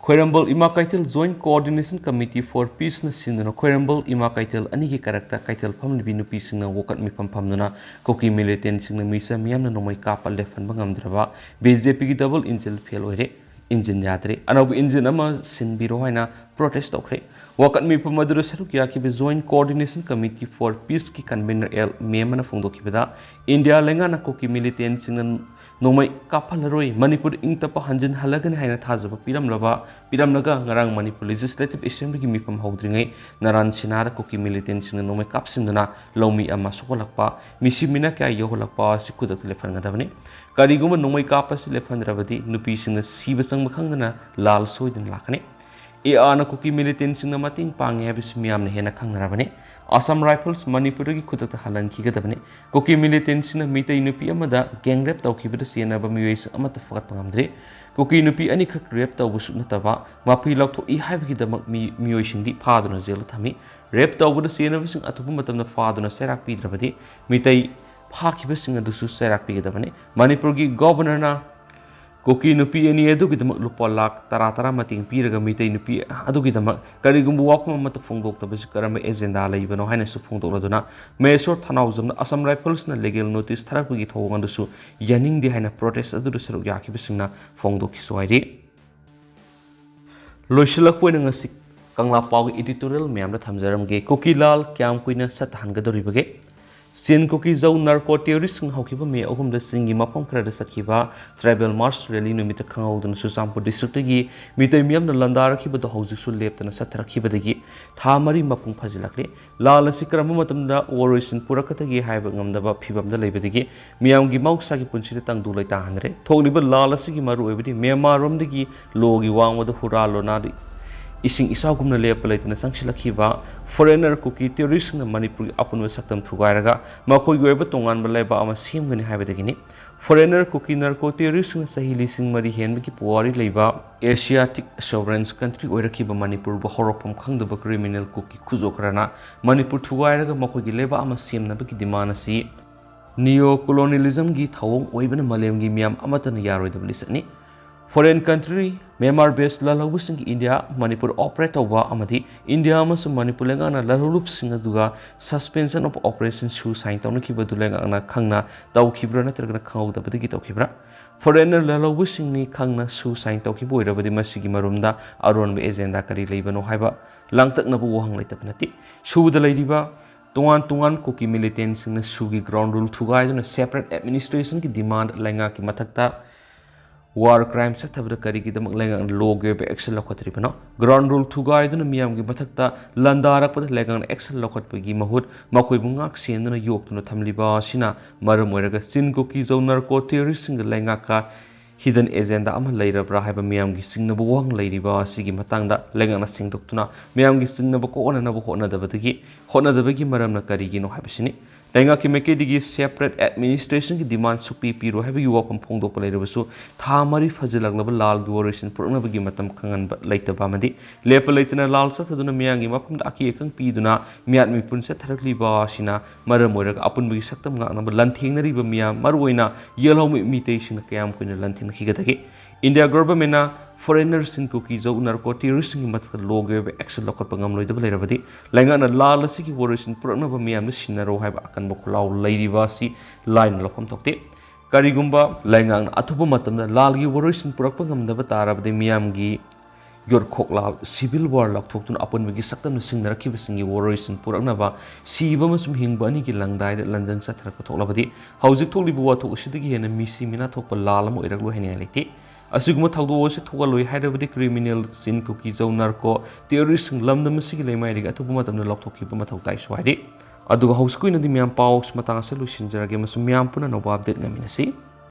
ꯈ꯭ꯋꯥꯏꯔꯝꯕꯟ ꯏꯃꯥ ꯀꯩꯊꯦꯜ Joint Coordination Committee for Peaceꯅ ꯁꯤꯟꯗꯨꯅ ꯈ꯭ꯋꯥꯏꯔꯝꯕꯟ ꯏꯃꯥ ꯀꯩꯊꯦꯜ ꯑꯅꯤꯒꯤ ꯀꯔꯛꯇ ꯀꯩꯊꯦꯜ ꯐꯝꯂꯤꯕꯤ ꯅꯨꯄꯤꯁꯤꯡꯅ ꯋꯥꯀꯠ ꯃꯤꯐꯝ ꯐꯝꯗꯨꯅ ꯀꯨꯀꯤ militantꯁꯤꯡꯅ ꯃꯤꯆꯝ ꯃꯤꯌꯥꯝꯅ ꯅꯣꯡꯃꯩ ꯀꯥꯞꯄ ꯂꯦꯞꯍꯟꯕ ꯉꯝꯗ꯭ꯔꯕ BJPꯒꯤ double engine fail ꯑꯣꯏꯔꯦ, engine ꯌꯥꯗ꯭ꯔꯦ, ꯑꯅꯧꯕ engine ꯑꯃ ꯁꯤꯟꯕꯤꯔꯣ ꯍꯥꯏꯅ protest ꯇꯧꯈ꯭ꯔꯦ꯫ ꯋꯥꯀꯠ ꯃꯤꯐꯝ ꯑꯗꯨꯗ ꯁꯔꯨꯛ ꯌꯥꯈꯤꯕ Joint Coordination Committee for Peaceꯀꯤ convener ꯑꯦꯜ ꯃꯦꯃꯅ ꯐꯣꯡꯗꯣꯛꯈꯤꯕꯗ, ꯏꯟꯗꯤꯌꯥ ꯂꯩꯉꯥꯛꯅ ꯀꯨꯀꯤ militantꯁꯤꯡꯅ ꯅꯣꯡꯃꯩ ꯀꯥꯞꯍꯜꯂꯔꯣꯏ, ꯃꯅꯤꯄꯨꯔ ꯏꯪ ꯇꯞꯄ ꯍꯟꯖꯤꯟꯍꯜꯂꯒꯅꯤ ꯍꯥꯏꯅ ꯊꯥꯖꯕ ꯄꯤꯔꯝꯂꯕ, ꯄꯤꯔꯝꯂꯒ ꯉꯔꯥꯡ ꯃꯅꯤꯄꯨꯔ Legislative Assemblyꯒꯤ ꯃꯤꯐꯝ ꯍꯧꯗ꯭ꯔꯤꯉꯩ ꯅꯔꯥꯟ ꯁꯤꯅꯥꯗ ꯀꯨꯀꯤ militantꯁꯤꯡꯅ ꯅꯣꯡꯃꯩ ꯀꯥꯞꯁꯤꯟꯗꯨꯅ ꯂꯧꯃꯤ ꯑꯃ ꯁꯣꯛꯍꯜꯂꯛꯄ, ꯃꯤꯁꯤ ꯃꯤꯅꯥ ꯀꯌꯥ ꯌꯧꯍꯜꯂꯛꯄ ꯑꯁꯤ ꯈꯨꯗꯛꯇ ꯂꯦꯞꯍꯟꯒꯗꯕꯅꯤ꯫ ꯀꯔꯤꯒꯨꯝꯕ ꯅꯣꯡꯃꯩ ꯀꯥꯞꯄ ꯑꯁꯤ ꯂꯦꯞꯍꯟꯗ꯭ꯔꯕꯗꯤ ꯅꯨꯄꯤꯁꯤꯡꯅ ꯁꯤꯕ ꯆꯪꯕ ꯈꯪꯗꯅ ꯂꯥꯜ ꯁꯣꯏꯗꯅ ꯂꯥꯛꯀꯅꯤ꯫ ARꯅ ꯀꯨꯀꯤ militantꯁꯤꯡꯅ ꯃꯇꯦꯡ ꯄꯥꯡꯉꯤ ꯍꯥꯏꯕꯁꯤ ꯃꯤꯌꯥꯝꯅ ꯍꯦꯟꯅ ꯈꯪꯅꯔꯕꯅꯤ꯫ Assam Rifles ꯃꯅꯤꯄꯨꯔꯗꯒꯤ ꯈꯨꯗꯛꯇ ꯍꯜꯍꯟꯈꯤꯒꯗꯕꯅꯤ꯫ ꯀꯨꯀꯤ militantꯁꯤꯡꯅ ꯃꯤꯇꯩ ꯅꯨꯄꯤ ꯑꯃꯗ gang rape ꯇꯧꯈꯤꯕꯗ ꯆꯦꯟꯅꯕ ꯃꯤꯑꯣꯏꯁꯤꯡ ꯑꯃꯠꯇ ꯐꯒꯠꯄ ꯉꯝꯗ꯭ꯔꯤ꯫ ꯀꯨꯀꯤ ꯅꯨꯄꯤ ꯑꯅꯤꯈꯛ ꯔꯦꯞ ꯇꯧꯕꯁꯨ ꯅꯠꯇꯕ ꯃꯥꯐꯤ ꯂꯧꯊꯣꯛꯏ ꯍꯥꯏꯕꯒꯤꯗꯃꯛ ꯃꯤ ꯃꯤꯑꯣꯏꯁꯤꯡꯗꯤ ꯐꯥꯗꯨꯅ ꯖꯦꯜꯗ ꯊꯝꯃꯤ꯫ ꯔꯦꯞ ꯇꯧꯕꯗ ꯆꯦꯟꯅꯕꯁꯤꯡ ꯑꯊꯨꯕ ꯃꯇꯝꯗ ꯐꯥꯗꯨꯅ ꯆꯩꯔꯥꯛ ꯄꯤꯗ꯭ꯔꯕꯗꯤ ꯃꯤꯇꯩ ꯐꯥꯈꯤꯕꯁꯤꯡ ꯑꯗꯨꯁꯨ ꯆꯩꯔꯥꯛ ꯄꯤꯒꯗꯕꯅꯤ꯫ ꯃꯅꯤꯄꯨꯔꯒꯤ ꯒꯣꯕꯔꯅꯔꯅ ꯀꯨꯀꯤ ꯅꯨꯄꯤ ꯑꯅꯤ ꯑꯗꯨꯒꯤꯗꯃꯛ ꯂꯨꯄꯥ ꯂꯥꯈ ꯇꯔꯥ ꯇꯔꯥ ꯃꯇꯦꯡ ꯄꯤꯔꯒ ꯃꯤꯇꯩ ꯅꯨꯄꯤ ꯑꯗꯨꯒꯤꯗꯃꯛ ꯀꯔꯤꯒꯨꯝꯕ ꯋꯥꯐꯝ ꯑꯃꯠꯇ ꯐꯣꯡꯗꯣꯛꯇꯕꯁꯤ ꯀꯔꯝꯕ ꯑꯦꯖꯦꯟꯗꯥ ꯂꯩꯕꯅꯣ ꯍꯥꯏꯅꯁꯨ ꯐꯣꯡꯗꯣꯛꯂꯗꯨꯅ ꯃꯍꯦꯁꯣꯔ ꯊꯅꯥꯎꯖꯝꯅ ꯑꯁꯥꯝ ꯔꯥꯏꯐꯜꯁꯅ ꯂꯤꯒꯦꯜ ꯅꯣꯇꯤꯁ ꯊꯥꯔꯛꯄꯒꯤ ꯊꯧꯑꯣꯡ ꯑꯗꯨꯁꯨ ꯌꯥꯅꯤꯡꯗꯦ ꯍꯥꯏꯅ ꯄ꯭ꯔꯣꯇꯦꯁ ꯑꯗꯨꯗ ꯁꯔꯨꯛ ꯌꯥꯈꯤꯕꯁꯤꯡꯅ ꯐꯣꯡꯗꯣꯛꯈꯤꯁꯨ ꯍꯥꯏꯔꯤ꯫ ꯂꯣꯏꯁꯤꯜꯂꯛꯄ ꯑꯣꯏꯅ ꯉꯁꯤ ꯀꯪꯂꯥ ꯄꯥꯎꯒꯤ ꯏꯗꯤꯇꯣꯔꯤꯌꯦꯜ ꯃꯌꯥꯝꯗ ꯊꯝꯖꯔꯝꯒꯦ꯫ ꯀꯨꯀꯤ ꯂꯥꯜ ꯀꯌꯥꯝ ꯀꯨꯏꯅ ꯁꯠ ꯍꯟꯒꯗꯧꯔꯤꯕꯒꯦ? ꯆꯤꯟ ꯀꯨꯀꯤ ꯖꯧ ꯅꯥꯔꯀꯣ ꯇꯦꯔꯣꯔꯤꯁꯁꯤꯡ ꯍꯧꯈꯤꯕ ꯃꯦ ꯑꯍꯨꯝꯗ ꯆꯤꯡꯒꯤ ꯃꯐꯝ ꯈꯔꯗ ꯆꯠꯈꯤꯕ ꯇ꯭ꯔꯥꯏꯕꯦꯜ ꯃꯥꯔꯆ ꯔꯦꯂꯤ ꯅꯨꯃꯤꯠꯇ ꯈꯪꯍꯧꯗꯅ ꯆꯨꯔꯆꯥꯟꯄꯨꯔ ꯗꯤꯁꯇ꯭ꯔꯤꯛꯇꯒꯤ ꯃꯤꯇꯩ ꯃꯤꯌꯥꯝꯅ ꯂꯥꯟꯗꯥꯔꯛꯈꯤꯕꯗꯨ ꯍꯧꯖꯤꯛꯁꯨ ꯂꯦꯞꯇꯅ ꯆꯠꯊꯔꯛꯈꯤꯕꯗꯒꯤ ꯊꯥ ꯃꯔꯤ ꯃꯄꯨꯡ ꯐꯥꯖꯤꯜꯂꯛꯂꯦ꯫ ꯂꯥꯜ ꯑꯁꯤ ꯀꯔꯝꯕ ꯃꯇꯝꯗ ꯑꯣꯔꯣꯏꯁꯤꯟ ꯄꯨꯔꯛꯀꯗꯒꯦ ꯍꯥꯏꯕ ꯉꯝꯗꯕ ꯐꯤꯕꯝꯗ ꯂꯩꯕꯗꯒꯤ ꯃꯤꯌꯥꯝꯒꯤ ꯃꯍꯧꯁꯥꯒꯤ ꯄꯨꯟꯁꯤꯗ ꯇꯪꯗꯨ ꯂꯩꯇꯥꯍꯟꯈ꯭ꯔꯦ꯫ ꯊꯣꯛꯂꯤꯕ ꯂꯥꯜ ꯑꯁꯤꯒꯤ ꯃꯔꯨꯑꯣꯏꯕꯗꯤ ꯃ꯭ꯌꯥꯟꯃꯥꯔꯔꯣꯝꯗꯒꯤ ꯂꯣꯒꯤ ꯋꯥꯡꯃꯗ ꯍꯨꯔꯥ ꯂꯣꯅꯥꯗ ꯏꯁꯤꯡ ꯏꯆꯥꯎꯒꯨꯝꯅ ꯂꯦꯞꯄ ꯂꯩꯇꯅ ꯆꯪꯁꯤꯜꯂꯛꯈꯤꯕ ꯐꯣꯔꯦꯟꯅꯔ ꯀꯨꯀꯤ ꯇꯦꯔꯣꯔꯤꯁꯁꯤꯡꯅ ꯃꯅꯤꯄꯨꯔꯒꯤ ꯑꯄꯨꯟꯕ ꯁꯛꯇꯝ ꯊꯨꯒꯥꯏꯔꯒ ꯃꯈꯣꯏꯒꯤ ꯑꯣꯏꯕ ꯇꯣꯉꯥꯟꯕ ꯂꯩꯕꯥꯛ ꯑꯃ ꯁꯦꯝꯒꯅꯤ ꯍꯥꯏꯕꯗꯒꯤꯅꯤ꯫ ꯐꯣꯔꯦꯟꯅꯔ ꯀꯨꯀꯤ ꯅꯥꯔꯀꯣ ꯇꯦꯔꯣꯔꯤꯁꯁꯤꯡꯅ ꯆꯍꯤ ꯂꯤꯁꯤꯡ ꯃꯔꯤ ꯍꯦꯟꯕꯒꯤ ꯄꯨꯋꯥꯔꯤ ꯂꯩꯕ ꯑꯦꯁꯤꯌꯥꯇꯤꯛ ꯁꯣꯚꯔꯦꯟꯁ ꯀꯟꯇ꯭ꯔꯤ ꯑꯣꯏꯔꯛꯈꯤꯕ ꯃꯅꯤꯄꯨꯔꯕꯨ ꯍꯧꯔꯛꯐꯝ ꯈꯪꯗꯕ ꯀ꯭ꯔꯤꯃꯤꯅꯦꯜ ꯀꯨꯀꯤ ꯈꯨꯖꯣ ꯈꯔꯅ ꯃꯅꯤꯄꯨꯔ ꯊꯨꯒꯥꯏꯔꯒ ꯃꯈꯣꯏꯒꯤ ꯂꯩꯕꯥꯛ ꯑꯃ ꯁꯦꯝꯅꯕꯒꯤ ꯗꯤꯃꯥꯟ ꯑꯁꯤ ꯅꯤꯑꯣ ꯀꯣꯂꯣꯅꯤꯌꯦꯂꯤꯖꯝꯒꯤ ꯊꯧꯑꯣꯡ ꯑꯣꯏꯕꯅ ꯃꯥꯂꯦꯝꯒꯤ ꯃꯤꯌꯥꯝ ꯑꯃꯠꯇꯅ ꯌꯥꯔꯣꯏꯗꯕ ꯂꯤꯆꯠꯅꯤ꯫ ꯐꯣꯔꯦꯟ ꯀꯟꯇ꯭ꯔꯤ ꯃ꯭ꯌꯥꯟꯃꯥꯔ ꯕꯦꯁ ꯂꯥꯜꯍꯧꯕꯁꯤꯡꯒꯤ ꯏꯟꯗꯤꯌꯥ ꯃꯅꯤꯄꯨꯔ ꯑꯣꯄꯔꯦꯠ ꯇꯧꯕ ꯑꯃꯗꯤ ꯏꯟꯗꯤꯌꯥ ꯑꯃꯁꯨꯡ ꯃꯅꯤꯄꯨꯔ ꯂꯩꯉꯥꯛꯅ ꯂꯥꯜꯍꯧꯂꯨꯞꯁꯤꯡ ꯑꯗꯨꯒ ꯁꯁꯄꯦꯟꯁꯟ ꯑꯣꯐ ꯑꯣꯄꯔꯦꯁꯟ ꯁꯨ ꯁꯥꯏꯟ ꯇꯧꯅꯈꯤꯕꯗꯨ ꯂꯩꯉꯥꯛꯅ ꯈꯪꯅ ꯇꯧꯈꯤꯕ꯭ꯔꯥ ꯅꯠꯇ꯭ꯔꯒꯅ ꯈꯪꯍꯧꯗꯕꯗꯒꯤ ꯇꯧꯈꯤꯕ꯭ꯔꯥ? ꯐꯣꯔꯦꯟꯅꯔ ꯂꯥꯜꯍꯧꯕꯁꯤꯡꯅꯤ ꯈꯪꯅ ꯁꯨ ꯁꯥꯏꯟ ꯇꯧꯈꯤꯕ ꯑꯣꯏꯔꯕꯗꯤ ꯃꯁꯤꯒꯤ ꯃꯔꯨꯝꯗ ꯑꯔꯣꯟꯕ ꯑꯦꯖꯦꯟꯗꯥ ꯀꯔꯤ ꯂꯩꯕꯅꯣ ꯍꯥꯏꯕ ꯂꯥꯡꯇꯛꯅꯕ ꯋꯥꯍꯪ ꯂꯩꯇꯕ ꯅꯠꯇꯦ꯫ ꯁꯨꯗ ꯂꯩꯔꯤꯕ ꯇꯣꯉꯥꯟ ꯇꯣꯉꯥꯟ ꯀꯨꯀꯤ ꯃꯤꯂꯤꯇꯦꯟꯁꯤꯡꯅ ꯁꯨꯒꯤ ꯒ꯭ꯔꯥꯎꯟ ꯔꯨꯜ ꯊꯨꯒꯥꯏꯗꯨꯅ ꯁꯦꯄꯔꯦꯠ ꯑꯦꯗꯃꯤꯅꯤꯁꯇ꯭ꯔꯦꯁꯟꯒꯤ ꯗꯤꯃꯥꯟ ꯂꯩꯉꯥꯛꯀꯤ ꯃꯊꯛꯇ ꯋꯥꯔ ꯀ꯭ꯔꯥꯏꯝ ꯆꯠꯊꯕꯗ ꯀꯔꯤꯒꯤꯗꯃꯛ ꯂꯩꯉꯥꯛꯅ ꯂꯣꯒꯤ ꯑꯣꯏꯕ ꯑꯦꯛꯁꯟ ꯂꯧꯈꯠꯇ꯭ꯔꯤꯕꯅꯣ? ꯒ꯭ꯔꯥꯎꯟ ꯔꯨꯜ ꯊꯨꯒꯥꯏꯗꯨꯅ ꯃꯤꯌꯥꯝꯒꯤ ꯃꯊꯛꯇ ꯂꯥꯟꯗꯥꯔꯛꯄꯗ ꯂꯩꯉꯥꯛꯅ ꯑꯦꯛꯁꯟ ꯂꯧꯈꯠꯄꯒꯤ ꯃꯍꯨꯠ ꯃꯈꯣꯏꯕꯨ ꯉꯥꯛ ꯁꯦꯟꯗꯨꯅ ꯌꯣꯛꯇꯨꯅ ꯊꯝꯂꯤꯕ ꯑꯁꯤꯅ ꯃꯔꯝ ꯑꯣꯏꯔꯒ ꯆꯤꯟ ꯀꯨꯀꯤ ꯖꯧ ꯅꯥꯔꯀꯣ ꯇꯦꯔꯣꯔꯤꯁꯁꯤꯡꯒ ꯂꯩꯉꯥꯛꯀ ꯍꯤꯗꯟ ꯑꯦꯖꯦꯟꯗꯥ ꯑꯃ ꯂꯩꯔꯕ꯭ꯔꯥ ꯍꯥꯏꯕ ꯃꯤꯌꯥꯝꯒꯤ ꯆꯤꯡꯅꯕ ꯋꯥꯍꯪ ꯂꯩꯔꯤꯕ ꯑꯁꯤꯒꯤ ꯃꯇꯥꯡꯗ ꯂꯩꯉꯥꯛꯅ ꯁꯦꯡꯗꯣꯛꯇꯨꯅ ꯃꯤꯌꯥꯝꯒꯤ ꯆꯤꯡꯅꯕ ꯀꯣꯛꯍꯟꯅꯅꯕ ꯍꯣꯠꯅꯗꯕꯗꯒꯤ ꯍꯣꯠꯅꯗꯕꯒꯤ ꯃꯔꯝꯅ ꯀꯔꯤꯒꯤꯅꯣ ꯍꯥꯏꯕꯁꯤꯅꯤ꯫ ꯂꯩꯉꯥꯛꯀꯤ ꯃꯥꯏꯀꯩꯗꯒꯤ separate administrationꯒꯤ demand ꯁꯨꯛꯄꯤ ꯄꯤꯔꯣꯏ ꯍꯥꯏꯕꯒꯤ ꯋꯥꯐꯝ ꯐꯣꯡꯗꯣꯛꯄ ꯂꯩꯔꯕꯁꯨ, ꯊꯥ ꯃꯔꯤ ꯐꯥꯖꯤꯜꯂꯛꯂꯕ ꯂꯥꯜꯒꯤ ꯋꯥꯔꯣꯏꯁꯤꯟ ꯄꯨꯔꯛꯅꯕꯒꯤ ꯃꯇꯝ ꯈꯪꯍꯟꯕ ꯂꯩꯇꯕ ꯑꯃꯗꯤ ꯂꯦꯞꯄ ꯂꯩꯇꯅ ꯂꯥꯜ ꯆꯠꯊꯗꯨꯅ ꯃꯤꯌꯥꯝꯒꯤ ꯃꯐꯝꯗ ꯑꯀꯤ ꯑꯈꯪ ꯄꯤꯗꯨꯅ ꯃꯤꯌꯥꯠ ꯃꯤꯄꯨꯟ ꯆꯠꯊꯔꯛꯂꯤꯕ ꯑꯁꯤꯅ ꯃꯔꯝ ꯑꯣꯏꯔꯒ ꯑꯄꯨꯟꯕꯒꯤ ꯁꯛꯇꯝ ꯉꯥꯛꯅꯕ ꯂꯥꯟꯊꯦꯡꯅꯔꯤꯕ ꯃꯤꯌꯥꯝ, ꯃꯔꯨꯑꯣꯏꯅ ꯌꯦꯜꯍꯧꯃꯤ ꯃꯤꯇꯩꯁꯤꯡꯅ ꯀꯌꯥꯝ ꯀꯨꯏꯅ ꯂꯥꯟꯊꯦꯡꯅꯈꯤꯒꯗꯒꯦ? India governmentꯅ foreignerꯁꯤꯡ ꯀꯨꯀꯤ-ꯖꯧ narco terroristꯁꯤꯡꯒꯤ ꯃꯊꯛꯇ ꯂꯣꯒꯤ ꯑꯣꯏꯕ action ꯂꯧꯈꯠꯄ ꯉꯝꯂꯣꯏꯗꯕ ꯂꯩꯔꯕꯗꯤ, ꯂꯩꯉꯥꯛꯅ ꯂꯥꯜ ꯑꯁꯤꯒꯤ ꯋꯥꯔꯣꯏꯁꯤꯟ ꯄꯨꯔꯛꯅꯕ ꯃꯤꯌꯥꯝꯗ ꯁꯤꯟꯅꯔꯣ ꯍꯥꯏꯕ ꯑꯀꯟꯕ ꯈꯣꯜꯂꯥꯎ ꯂꯩꯔꯤꯕ ꯑꯁꯤ ꯂꯥꯏꯅ ꯂꯧꯐꯝ ꯊꯣꯛꯇꯦ꯫ ꯀꯔꯤꯒꯨꯝꯕ ꯂꯩꯉꯥꯛꯅ ꯑꯊꯨꯕ ꯃꯇꯝꯗ ꯂꯥꯜꯒꯤ ꯋꯥꯔꯣꯏꯁꯤꯟ ꯄꯨꯔꯛꯄ ꯉꯝꯗꯕ ꯇꯥꯔꯕꯗꯤ, ꯃꯤꯌꯥꯝꯒꯤ ꯌꯣꯠꯈꯣꯛꯂꯥꯎ, civil war ꯂꯥꯎꯊꯣꯛꯇꯨꯅ ꯑꯄꯨꯟꯕꯒꯤ ꯁꯛꯇꯝꯅ ꯁꯤꯡꯅꯔꯛꯈꯤꯕꯁꯤꯡꯒꯤ ꯋꯥꯔꯣꯏꯁꯤꯟ ꯄꯨꯔꯛꯅꯕ ꯁꯤꯕ ꯑꯃꯁꯨꯡ ꯍꯤꯡꯕ ꯑꯅꯤꯒꯤ ꯂꯪꯗꯥꯏꯗ ꯂꯥꯟꯖꯪ ꯆꯠꯊꯔꯛꯄ ꯊꯣꯛꯂꯕꯗꯤ, ꯍꯧꯖꯤꯛ ꯊꯣꯛꯂꯤꯕ ꯋꯥꯊꯣꯛ ꯑꯁꯤꯗꯒꯤ ꯍꯦꯟꯅ ꯃꯤꯁꯤ ꯃꯤꯅꯥ ꯊꯣꯛꯄ ꯂꯥꯜ ꯑꯃ ꯑꯣꯏꯔꯛꯂꯣꯏ ꯍꯥꯏꯅꯤꯡꯉꯥꯏ ꯂꯩꯇꯦ꯫ ꯑꯁꯤꯒꯨꯝꯕ ꯊꯧꯗꯣꯛ ꯑꯁꯤ ꯊꯣꯛꯍꯜꯂꯣꯏ ꯍꯥꯏꯔꯕꯗꯤ, criminalꯁꯤꯡ ꯀꯨꯀꯤ-ꯖꯧ narco terroristꯁꯤꯡ ꯂꯝꯗꯝ ꯑꯁꯤꯒꯤ ꯂꯩꯃꯥꯏꯗꯒꯤ ꯑꯊꯨꯕ ꯃꯇꯝꯗ ꯂꯧꯊꯣꯛꯈꯤꯕ ꯃꯊꯧ ꯇꯥꯏꯁꯨ ꯍꯥꯏꯔꯤ꯫ ꯑꯗꯨꯒ ꯍꯧꯖꯤꯛꯀꯤ ꯑꯣꯏꯅꯗꯤ ꯃꯤꯌꯥꯝ ꯄꯥꯎ ꯃꯇꯥꯡ ꯑꯁꯤꯗ ꯂꯣꯏꯁꯤꯟꯖꯔꯒꯦ ꯑꯃꯁꯨꯡ ꯃꯤꯌꯥꯝ ꯄꯨꯟꯅ ꯑꯅꯧꯕ update ꯉꯥꯏꯃꯤꯟꯅꯁꯤ꯫